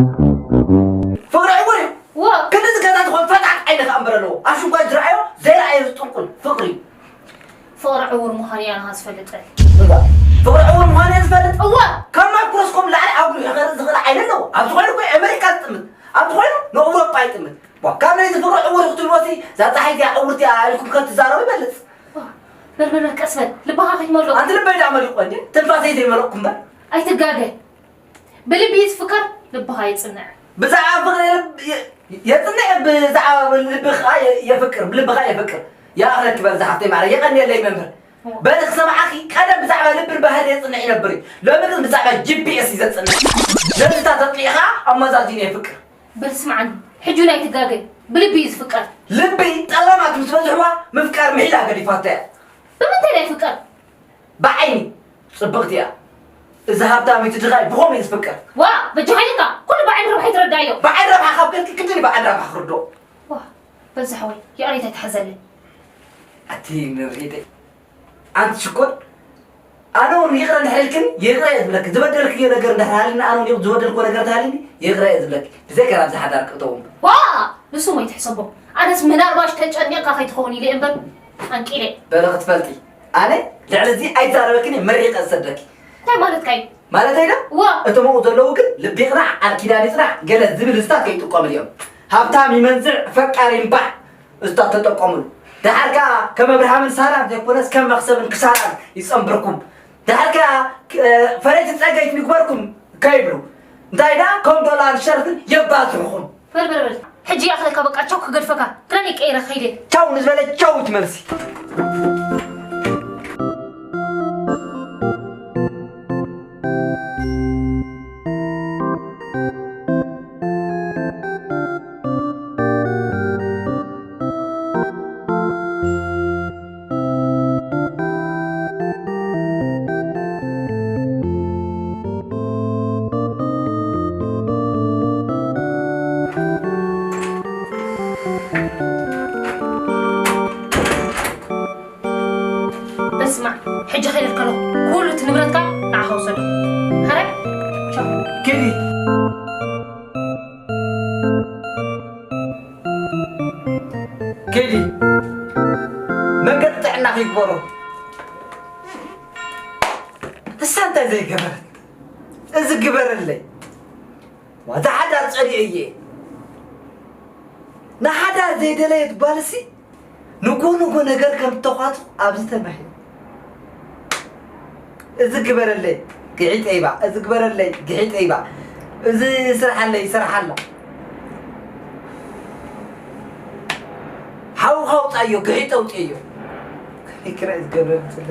ፍቕሪ ዕውር እዩ? ዋ። ክንድዚ ገዛ ዝኾን ፈጣጥ ዓይኒ ከኣ እምበር ኣለዎ። ኣብ ሽንኳይ ዝረኣዮ ዘይረኣዮ ዝጥንቁል ፍቕሪ እዩ። ፍቕሪ ዕውር ምዃኑ እያ ንኻ ዝፈልጥ። እዋ፣ ፍቕሪ ዕውር ምዃኑ እየ ዝፈልጥ። እዋ። ካብ ማይክሮስኮፕ ላዕሊ ኣጉሊሑ ከርኢ ዝኽእል ዓይኒ ኣለዎ። ኣብ ዝኾነ እኮ ኣሜሪካ ዝጥምት፣ ኣብ ዝኾነ ንኣውሮጳ ይጥምት። ዋ፣ ካብ ናይዚ ፍቕሪ ዕውር ክትብልዎሲ፣ እዛ ጸሓይ እዚኣ ዕውርቲ እያ ኢልኩም ከም ትዛረቡ ይበልጽ። ዋ፣ በል፣ በል፣ በል፣ ቀስ በል። ልብኻ ከይትመልኦ። ኣንቲ ልበይ ደኣ መሊቑ እንዴ? ትንፋሰይ ዘይመለቕኩ እምበር። ኣይትጋገ። ብልቢ ዝፍቀር ልብኻ የጽንዕ። ብዛዕባ ፍቕሪ የጽንዕ፣ ብዛዕባ ልቢ ኸኣ የ-፣ የፍቅር፣ ብልቢ ኸኣ የፍቅር። ይኣኽለኪ በል ዝሓፍተይ ማዕረ፣ የቐንየለይ መምህር። በል ክሰምዓኺ፣ ቀደም ብዛዕባ ልብን ባህርን የጽንዕ ይነብር እዩ። ሎሚ ግን ብዛዕባ ጂ ፒ ኤስ እዩ ዘጽንዕ። ነዚ እታ ተጽኒዕኻ ኣመዛዚኑ የፍቅር። በል ስምዓኒ፣ ሕጂ እውን ኣይትጋገ፣ ብልቢ እዩ ዝፍቀር። ልቢ ጠላማት ምስ በዝሕዋ ምፍቃር ምሒላ ገዲፋቶ እያ። ብምንታይ ናይ ፍቅር? ብዓይኒ ጽብቕቲ እያ። እዚ ሃብታም እቲ ድኻይ ብኸምኡ እዩ ዝፍቅር። ዋ፣ በጃኻ ኢልካ፣ ኩሉ ብዓይኒ ረብሓ ይትረዳዮ። ብዓይኒ ረብሓ ካብ ገልኪ ክንድን ብዓይኒ ረብሓ ክርድኦ። ዋ፣ በዛ ሓወይ፣ ይቕሬታ ይትሓዘለይ። ኣቲ ንርሒተይ፣ ኣንቲ ሽኮር፣ ኣነ እውን ይቕረ እንድሕር ኢልክኒ፣ ይቕረ እየ ዝብለኪ። ዝበደልክዮ ነገር እንድሕር ሃልዩኒ፣ ኣነ እውን ይቕ-፣ ዝበደልክዎ ነገር ተሃልዩኒ፣ ይቕረ እየ ዝብለኪ። ብዘይካ ናብዚ ሓዳር ክእተዎ እምበር። ዋ! ንሱ ሞ ይትሕሰቦ። ኣነስ ምናልባሽ ተጨኒቕካ ከይትኸውን ኢለ እየ እምበር፣ ኣንቂለ። በለ ክትፈልጢ፣ ኣነ ልዕሊ እዚ ኣይዛረበክን እየ፣ መሪቐ ዝሰደኪ። እንታይ ማለትካ እዩ? ማለተይ ዶ? ዋ! እቶም ኣብኡ ዘለዉ ግን ልቢ ይቕናዕ፣ ቃል ኪዳን ይጽናዕ፣ ገለ ዝብል እዝታት ከይጥቀምሉ እዮም። ሃብታም ይመንዝዕ፣ ፈቃር ይንባዕ። እዝታት ተጠቀምሉ። ደሓር ከኣ ከም ኣብርሃምን ሳራን ዘይኮነስ ከም መኽሰብን ክሳራን ይጸንብርኩም። ደሓር ከኣ፣ እ፣ ፈረይቲ ጸገይት ንግበርኩም ከይብሉ። እንታይ ደኣ ከም ዶላር ሸርፍን የባዝሑኹም። በል፣ በል፣ በል። ሕጂ ይኣኽለካ በቃ፣ ቻው ክገድፈካ። ክዳን ይቀይረ ከይደ። ቻው ንዝበለ ቻው ትመልሲ። በስማ፣ ሕጂ ኸይደልካ ኣለኹ። ኩሉ እቲ ንብረትካ ንዓኻ ውሰዶ። ኸረ? ቻው። ኬዲ። ኬዲ። መንገዲ ጥዕናኺ ይግበሮ። እሳ እንታይ ዘይገበረት? እዚ ግበረለይ። ዋዛ ሓዳር ጸሊኤ እየ። ንሓዳር ዘይደለየት ጓልሲ ንጎ ንጎ ነገር ከም እተዃትኹ ኣብዚ ተማሂሩ። እዚ ግበረለይ ግሒ ጠይባ፣ እዚ ግበረለይ ግሒ ጠይባ፣ እዚ ስርሓለይ ስርሓላ። ሓውኻ ኣውጻዮ፣ ግሒ ጠውጽዮ። ከመይ ክርኢ ዝገብረኒ ዘሎ?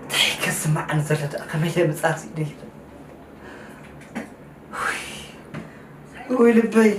እንታይ ከስምዓኒ ዘሎ ደኣ? ከመይ ኢለ ምጻር ስኢነ ኢለ። ውይ፣ ውይ ልበይ።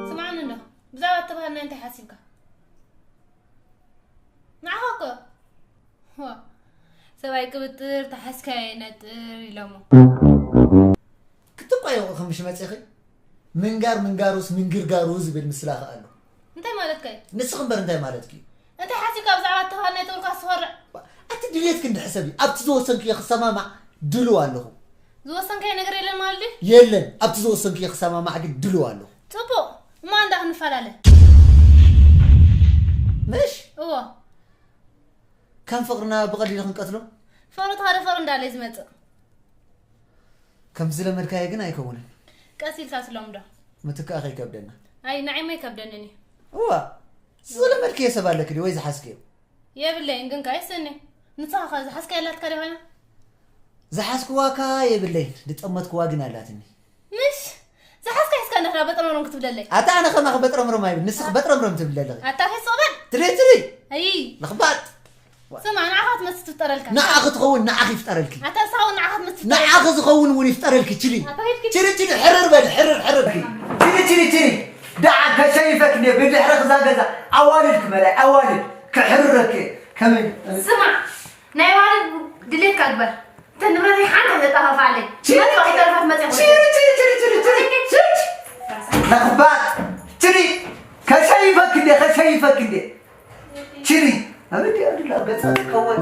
ስምዓኒ እንዶ፣ ብዛዕባ እተባህልና እንታይ ሓሲብካ? ንዓኻ እኮ። ዋ፣ ሰብኣይ ቅብጥር፣ ተሓዝካዮ ይነጥር ኢሎሞ። ክትቋየቑ ከምሽ መጺኺ? ምንጋር ምንጋሩስ ምንግርጋሩ ዝብል ምስላ ከኣ ኣሎ። እንታይ ማለትካ እዩ? ንስኺ እምበር እንታይ ማለትኪ እዩ? እንታይ ሓሲብካ ብዛዕባ እተባህልና ይተውልካ ዝትኾርዕ? ኣቲ ድሌትኪ እንድሕር ሰብ እዩ። ኣብቲ ዝወሰንክዮ ክሰማማዕ ድልው ኣለኹ። ዝወሰንካዮ ነገር የለን ማለት ድዩ? የለን። ኣብቲ ዝወሰንክዮ ክሰማማዕ ግን ድልው ኣለኹ። ጽቡቕ። እሞ እንዳ ክንፈላለ። ምሽ? እዎ። ከም ፍቕርና ብቐሊሉ ክንቀትሎ? ፍቕሪ ተኸደ ፍቕሪ እንዳለ እዩ ዝመጽእ። ከም ዝለመድካዮ ግን ኣይከውንን። ቀስ ኢልካ ትለምዶ። ምትካእ ከይከብደና። ኣይ፣ ንዓይማ ኣይከብደንን እዩ። እዋ፣ ዝለመድክዮ ሰብ ኣለኪ ድዩ ወይ ዝሓዝክዮ? የብለይን፣ ግን ከኣ ይስእኒ። ንስኻ ከ ዝሓዝካያ ኣላትካ ዶ ኮይና? ዝሓዝክዋ ከኣ የብለይን፣ ዝጠመትክዋ ግን ኣላትኒ። ምሽ? ዝሓዝካ ሒዝካ እንዳ በጥረምረም ክትብለለይ? ኣታ ኣነ ከማኺ በጥረምረም ኣይብል፣ ንስኺ በጥረምረም ትብሊ ኣለኺ። ኣታ ኺድ ስቕ በል። ትሪ፣ ትሪ። ኣይ። ለኽባጥ። ስማ፣ ንዓኻ ትመስል ትፍጠረልካ። ንዓኺ ትኸውን፣ ንዓኺ ይፍጠረልኪ። ኣታ ንስኻ እውን ንዓኻ ትመስል ትፍጠረልካ። ንዓኺ ዝኸውን እውን ይፍጠረልኪ፣ ችሊ። ኣታ ኺድ ኪድ። ችሊ፣ ችሊ፣ ሕርር በል፣ ሕርር፣ ሕርር። ችሊ፣ ችሊ፣ ችሊ። ደዓ ከሸይፈክ እንደ ብድሕሪ ክዛ ገዛ ኣዋልድ ክመላይ፣ ኣዋልድ ክሕርረክ። ከመይ? ስማዕ፣ ናይ ዋልድ ድሌትካ ግበር። እተን ንብረተይ ሓንቲ ከይተጣፋፍኣለይ። ችሊ፣ መጥፋ ከይተረፋት መፅያ ችሊ፣ ችሊ፣ ችሊ፣ ችሊ፣ ችሊ፣ ችሊ። ለኽባጥ፣ ችሊ፣ ከሸይፈክ እንደ፣ ከሸይፈክ እንደ። ችሊ፣ ኣበዲ ኣዱላ ገጻ ትከወን።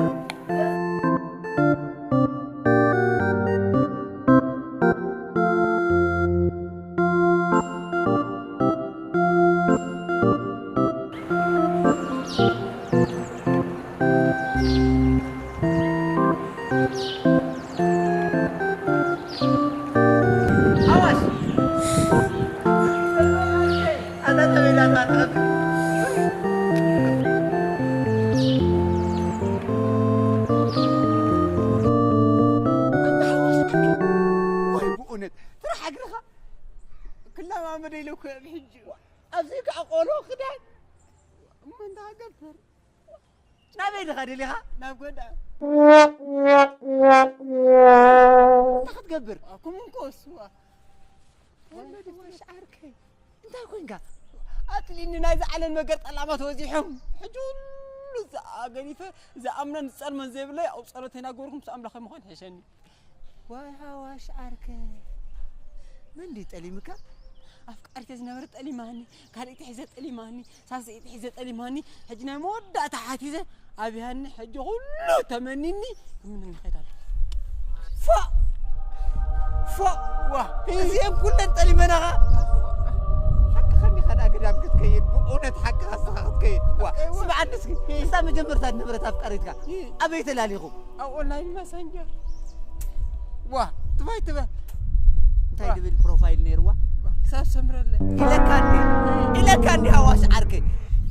ኣዋሽ! ኣታ ተበላ ታታ። ኣታ ሓዋሽ ኣኪ። ወይ ብእውነት፣ ጥራሕ እግርኻ ናበይ ድኻ ደሊኻ? ናብ ጎዳ። እንታይ ክትገብር? ኣኩም እንኮ ስዋ። ወለድ ወሽ ዓርከይ። እንታይ ኮንካ? ኣትሊኒ ናይዚ ዓለም ነገር ጠላማት ወዚሖም። ሕጂ ኩሉ ዝኣገዲፈ ዝኣምነን ዝጸልመን ዘይብለይ ኣብ ጸሎተይ ናገርኩም ምስ ኣምላኸይ ምዃን ሕሸኒ። ዋይ ሓዋሽ ዓርከ፣ መን ድዩ ጠሊምካ? ኣፍቃሪተ ዝነበረ ጠሊማኒ፣ ካልእቲ ሒዘ ጠሊማኒ፣ ሳስዒቲ ሒዘ ጠሊማኒ። ሕጂ ናይ መወዳእታ ሓቲዘ ኣብያኒ። ሕጂ ኩሉ ተመኒኒ። ምን ይኸይድ ኣሎ? ፎእ! ፎእ! ዋ! እዚአን ኩለን ጠሊመናኻ። ሓቅኻ እንዲኻ ደኣ ገዳም ክትከይድ፣ ብእውነት ሓቅኻ ንስኻ ክትከይድ። ዋ! እዋ። ስምዓኒ እስኪ፣ እዛ መጀመርታ ዝነበረት ኣፍቃሪትካ ኣበይ ተላሊኹም? ኣብ ኦንላይን መሰንጀር። ዋ፣ ትባይ ትበል። እንታይ ዋ። ድብል ፕሮፋይል ነይርዋ? ዋ፣ ክሳብ ሰምረለይ። ኢለካ እንዲ፣ ኢለካ እንዲ ሃዋሽ ዓርከይ።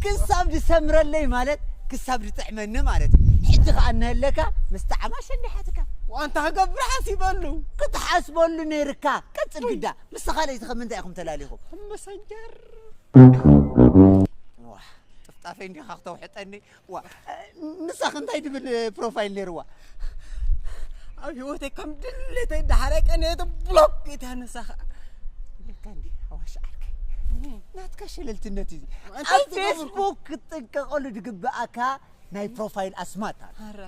ክሳብ ድሰምረለይ ማለት ክሳብ ድጥዕመኒ ማለት እዩ። ሕጂ ከኣ እነሀለካ ምስ ጣዕማ ሸንዲሓትካ። ዋንታ ክገብር ሓሲበሉ። ክትሓስበሉ ነይርካ። ቀጽል ግዳ። ምስ ካልኣይቲ ከ ምንታይ ኢኹም ተላሊኹም? ኣብ መሰንጀር። ዋ፣ ጥፍጣፈይ እንዲኻ ክተውሕጠኒ። ዋ፣ ንሳኽ እንታይ ድብል ፕሮፋይል ነይርዋ? ኣብ ህይወተይ ከም ድሌተይ ዳሕራይ ቀንየት ብሎክ ኢታ ንሳኻ። ለካ እንዲ ኣዋሽ ዓርከይ። ናትካ ሸለልትነት እዩ። እንታይ ኣብ ዝገብርኩ? ፌስቡክ ክትጥንቀቐሉ ዝግብኣካ ናይ ፕሮፋይል ኣስማት ኣሎ። ኣረ።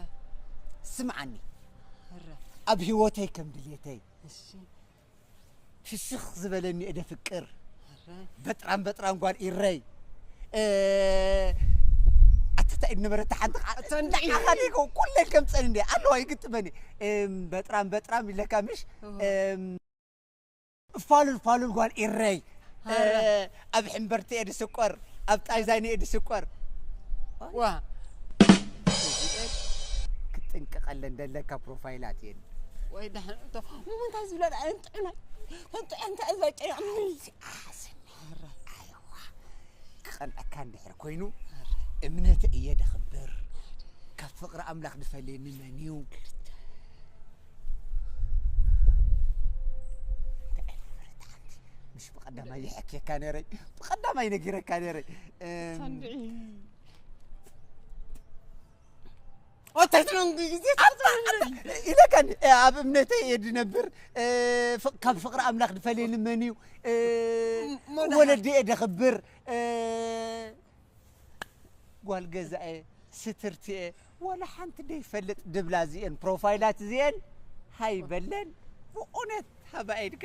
ስምዓኒ። ኣረ። ኣብ ህይወተይ ከም ድሌተይ። እሺ። ፍሽኽ ዝበለኒ እደ ፍቅር። ኣረ። በጥራም በጥራም ጓል ኢረይ። እ፣ ኣታ እንታይ ነበረት ሓንቲ ቃ-፣ እተን ንዓኻ ዲጎ ኩለን ከምፀን እንደ ኣለዋ ይግጥመኒ። እም፣ በጥራም በጥራም ኢለካ ምሽ? እወ። እም፣ ፋሉል ፋሉል ጓል ኢረይ። እ፣ ኣረ። ኣብ ሕምበርቲ እየ ድስቆር፣ ኣብ ጣይዛይኒ እየ ድስቆር። ዋ። እዚኤን ክትጥንቀቐለን ደለካ ፕሮፋይላት እየን። ወይ ደሓን እቶ፣ ንምንታይ ዝብላ ደኣ እንጥዕና፣ እንጥዕና እንታይ እዛ ጨይቕኒ? ኣሕስኒ። ኣረ። ኣይዋ። ክቐንዐካ እንድሕር ኮይኑ፣ ኣረ። እምነተ እየ ደኽብር። ካብ ፍቕሪ ኣምላኽ ዝፈልየኒ መን እዩ? እንታይ ዓይነት ሓንቲ? ምሽ ብቐዳማይ ይሐክየካ ነይረ፣ ብቐዳማይ ነጊረካ ነይረ። እም፣ ሳንድዒ። እንታይ ትብሎ ግዜ ኣታ፣ ኣታ፣ ኢለካ እንዲ፣ እ፣ ኣብ እምነተይ እየ ድነብር፣ እ፣ ፍ-፣ ካብ ፍቕሪ ኣምላኽ ድፈልየኒ መን እዩ? እ፣ ም-፣ ሞላ። ወለዲ እየ ደኽብር፣ እ፣ ጓል ገዛ እየ፣ ስትርቲ እየ፣ ዋላ ሓንቲ ደይፈልጥ ድብላ እዚኤን ፕሮፋይላት እዚኤን ሃይ በለን። ብእውነት ሃባ ኢድካ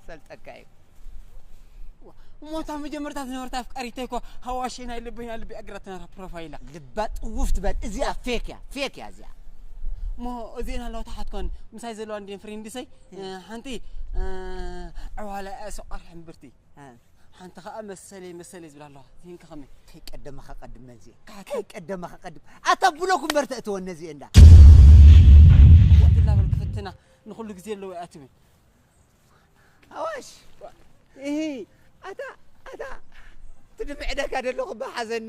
ፈልጠካ እዩ። እሞ እታ መጀመርታ ዝነበረት ኣፍቃሪተይ እኮ ሃዋሸይ ናይ ልበይ ናይ ልቢ ኣግራትና ፕሮፋይላ። ልባ ጥውፍ ትበል። እዚኣ ፌክ እያ፣ ፌክ እያ እዚኣ። እሞ እዚኤን ኣለዋ ተሓትኮን ምሳይ ዘለዋ እንዲን ፍሬንድሰይ፣ እ። እ፣ ሓንቲ፣ እ፣ ዕዋላ እያ፣ ሰቋር ሕምብርቲ። እ። ሓንቲ ኸኣ መሰለይ፣ መሰለይ ዝብላ ኣለዋ። እዚኤን ከ ከመይ? ከይቀደመኻ ቀድም ነዚኤን። ካታ። ከይቀደመኻ ቀድም። ኣታ ብሎክ እምበር ተእትወን ነዚኤን እንዳ። ሓንቲ እንዳበል ክፍትና ንኹሉ ግዜ ኣለዎ እያ ትብል። ኣዋሽ። እሂ፣ ኣታ፣ ኣታ፣ ትድምዕደካ ደለኹ ብሓዘኒ።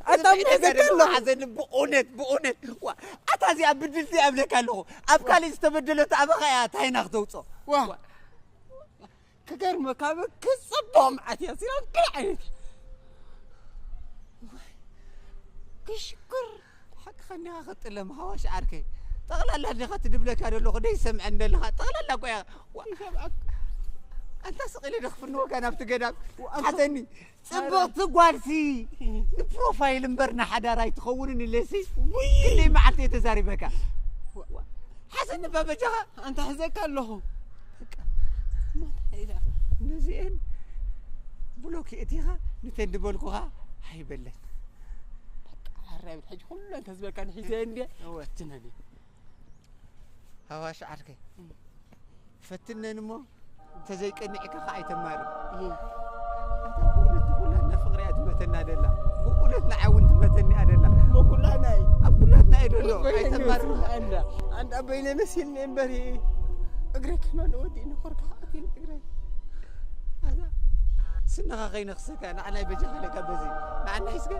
ኣታ ትድምዕደካ እምነት ደለኹ ኣለኹ። ብሓዘኒ፣ ብእውነት፣ ብእውነት። ዋ፣ ኣታ እዚኣ ብድልቲ እያ እብለካ ኣለኹ። ኣብ ዋ። ካልእ ዝተበደለት ኣባኻ እያ ታይና ክተውፅኦ። ዋ። ዋ። ክገርመካ፣ በ-፣ ክጽብቕ መዓት እያ፣ ሲራን ከይ ዓይነት። ክሽኩር። ሓቅኻ እንዲኻ ክጥለም፣ ሃዋሽ ዓርከይ። ጠቕላላ እንዲኻ ትድብለካ ደለኹ፣ ደይ ሰምዐን ደለኻ። ጠቕላላ እኮ እያ። ዋ-፣ ይሰምዐካ። ኣንታ ስቕ ኢለ ዶ ክፍንወካ ናብቲ ገዳም? ዋ-፣ ሓተኒ። ጽብቕቲ ጓልሲ ንፕሮፋይል እምበር ንሓዳር ኣይትኸውንን ኢለሲ ውይ! ክንደይ መዓልቲ እየ ተዛሪበካ? ሓሰኒ ባበጃኻ ኣንታ ሕዘካ ኣለኹ። በቃ። ነዚኤን ብሎክ እቲኻ ንተን ዝበልኩኻ ኣይበለን። በቃ፣ ሓራይ ሕጂ ኩለን ተዝበልካ ንሒዘ እንዴ? እወ። ትነኒ። ሃዋሽ ዓርከይ። እም። ፈትነን እሞ እንተዘይቀኒዕካ ከዓ ኣይተማርር። እም። ኣታ ብእውነት ንኩላትና ፍቕሪ እያ ትመተና ደላ። ብእውነት ንዓይ እውን ትመተኒ እያ ደላ። እሞ ኩላትና እዩ። ኣብ ኩላትና እዩ ደሎ። በይነ ኣይተማርር። ነሲል ኣንዳ። ኣንዳ በይነ ነሲል እምበሪ። እግረይ ከማን ወዲእኒ ኮርካ ኣቲን እግረይ። ኣታ ስንኻ ከይነኽሰካ ንዓናይ በጃኻ ለካ በዚ። ንዓና ሒዝካ።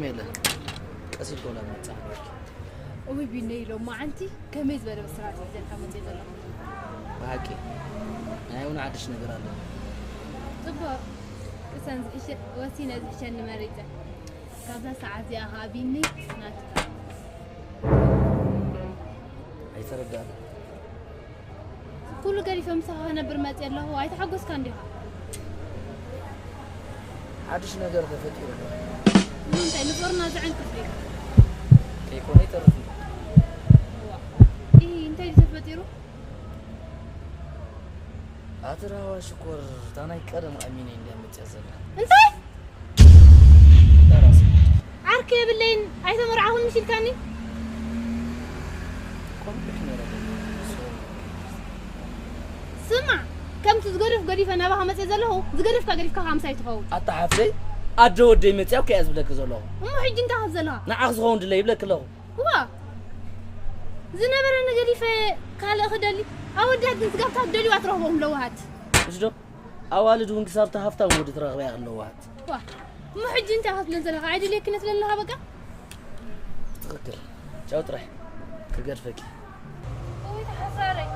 የለ ቀስ ኢልኮ ናብ መጻ እውይ ቢነይ ሎማዓንቲ ከመይ ዝበለ ብስራት እዩ ሒዘልካ መፅእ ዘለኹ። ብሓቂ ናይ እውን ሓድሽ ነገር ኣሎ። ፅቡቕ ቅሰን ዝሕሸ ወሲነ ዝሕሸኒ መሪፀ። ካብዛ ሰዓት እዚኣ ከዓ ቢኒ ናትካ። ኣይተረዳእን። ኩሉ ገዲፈ ምሳኻ ክነብር መፅእ ኣለኹ ኣይተሓጎስካ እንዲኻ። ሓድሽ ነገር ተፈጢሩ ኣሎ። ንምንታይ ንፈርና ዘዐንቅፍ ድዩ? ከይኮነ ይተርፍ። እዋ፣ ኢ እንታይ ድዩ ተፈጢሩ? ኣቲ ራህዋ ሽኮር እታ ናይ ቀደም ኣሚነይ እንድያ መፅያ ዘላ። እንታይ? ራስ ዓርኪ የብለይን ኣይተመርዓኹን ምሽ ኢልካኒ። ቆልብሕ ነረ ስማዕ፣ ከምቲ ዝገደፍ ገዲፈ ናባኻ መፅእ ዘለኹ ዝገደፍካ ገዲፍካ ከዓ ምሳይ ትኸውን። ኣታ ሓፍተይ ኣደ ወደይ መፅያ እኮ እያ ዝብለኪ ዘለኹ። እሞ ሕጂ እንታይ ካብ ዘለኻ? ንዓኽ ዝኸውን ድለ ይብለኪ ኣለኹ። እዋ ዝነበረኒ ገዲፈ ካልእ ክደሊ። ኣወዳት ግን ስጋብታት ደልዩ ኣትረኽቦም ለዋሃት። እሺ ዶ ኣዋልድ እውን ክሳብ ተሃፍታም ወዲ ትረኽበያ ኣለዋሃት። ዋ እሞ ሕጂ እንታይ ክትብለን ዘለኻ? ኣይደልየኪ ነትብለለኻ በቃ። ትኽክል። ቻው ጥራሕ ክገድፈኪ። ወይ ተሓሳረይ።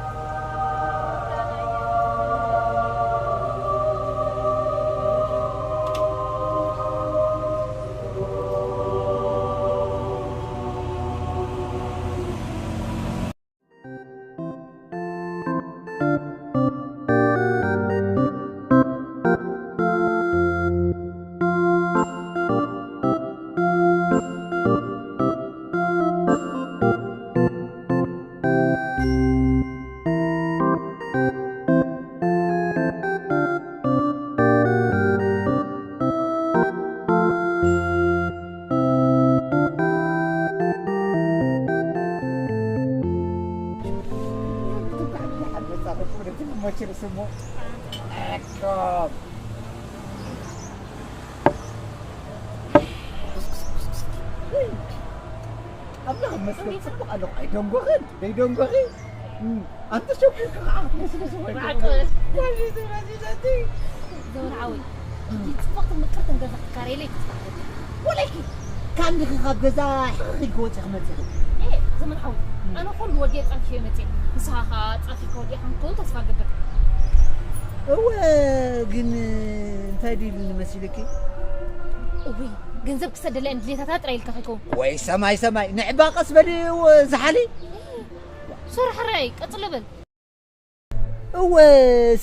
ኣምላኽ ይመስገን ጽቡቕ ኣለኹ። ኣይደንጎኽን ደይደንጎኺ ኣንተ ሸጉርካ ከዓ ክትመስሊ ስወይ ዘመናዊ ሕጂ ጽቡቕትን ምቅርትን ገዛ ክካረየለይ ተስፋ ኣለኒ። ወለኪ ካንዲኺ ካብ ገዛ ሕኽኺ ክወፂ ክመፅእ ዘመናዊ ኣነ ኩሉ ወዲየ ፃፊፈ መፅእ ንስኻ ከዓ ፃፊካ ወዲእካ ንክኸውን ተስፋ ገብር። እወ ግን እንታይ ድዩ ኢሉኒ መሲልኪ? እውይ ገንዘብ ክሰደላ እየን ድሌታታ ጥራይ ኢልካ ከይከውን። ወይ ሰማይ ሰማይ ንዕባ ቀስ በሊ ዝሓሊ። ሶሪ ሕራይ ቀፅሎ በል። እወ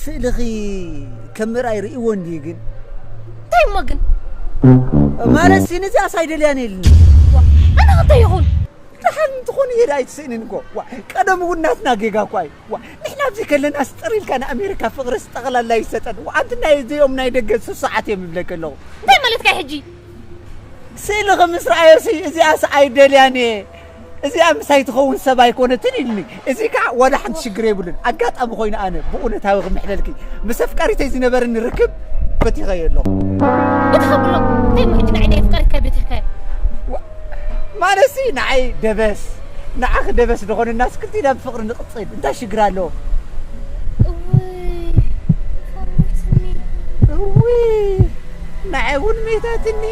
ስእልኺ ከም ምርኣይ ርእይዎ እንድዩ ግን እንታይ እሞ ግን ማለት ሲ ነዚኣስ ኣይደልያን ኢልኒ። ኣነ እንታይ ይኹን ደሓን እንትኾን እየ ደኣ ኣይትስእንን እኮ። ዋ፣ ቀደም እውን ናትና ጌጋ እኳ እዩ። ዋ፣ ንሕና ኣብዚ ከለና ስጥር ኢልካ ንኣሜሪካ ፍቕሪ ስጠቕላላ ይሰጠን። ዋ፣ ኣንቲ ናይ እዚኦም ናይ ደገ ስሱዓት እዮም ይብለኪ ኣለኹ። እንታይ ማለትካ እዩ ሕጂ? ስእልኺ ምስ ረኣዮሲ እዚኣስ ኣይደልያን እየ። እዚኣ ምሳይ ትኸውን ሰብ ኣይኮነትን ኢልኒ። እዚ ከዓ ዋላ ሓንቲ ሽግር የብሉን። ኣጋጣሚ ኮይኑ ኣነ ብእውነታዊ ክምሕለልኪ ምስ ኣፍቃሪተይ ዝነበረኒ ርክብ በቲኸዮ ኣለኹ። በቲኻ ብሎ እንታይ እሞ ሕጂ ንዓይ ናይ ኣፍቃሪትካ በቲኽካዮ? ማለትሲ ንዓይ ደበስ ንዓኺ ደበስ ዝኾነናስ ክልቲና ብፍቕሪ ንቕፅል እንታይ ሽግር ኣለዎ? እውይ ፈርትኒ እውይ ንዓይ እውን ሜታትኒ።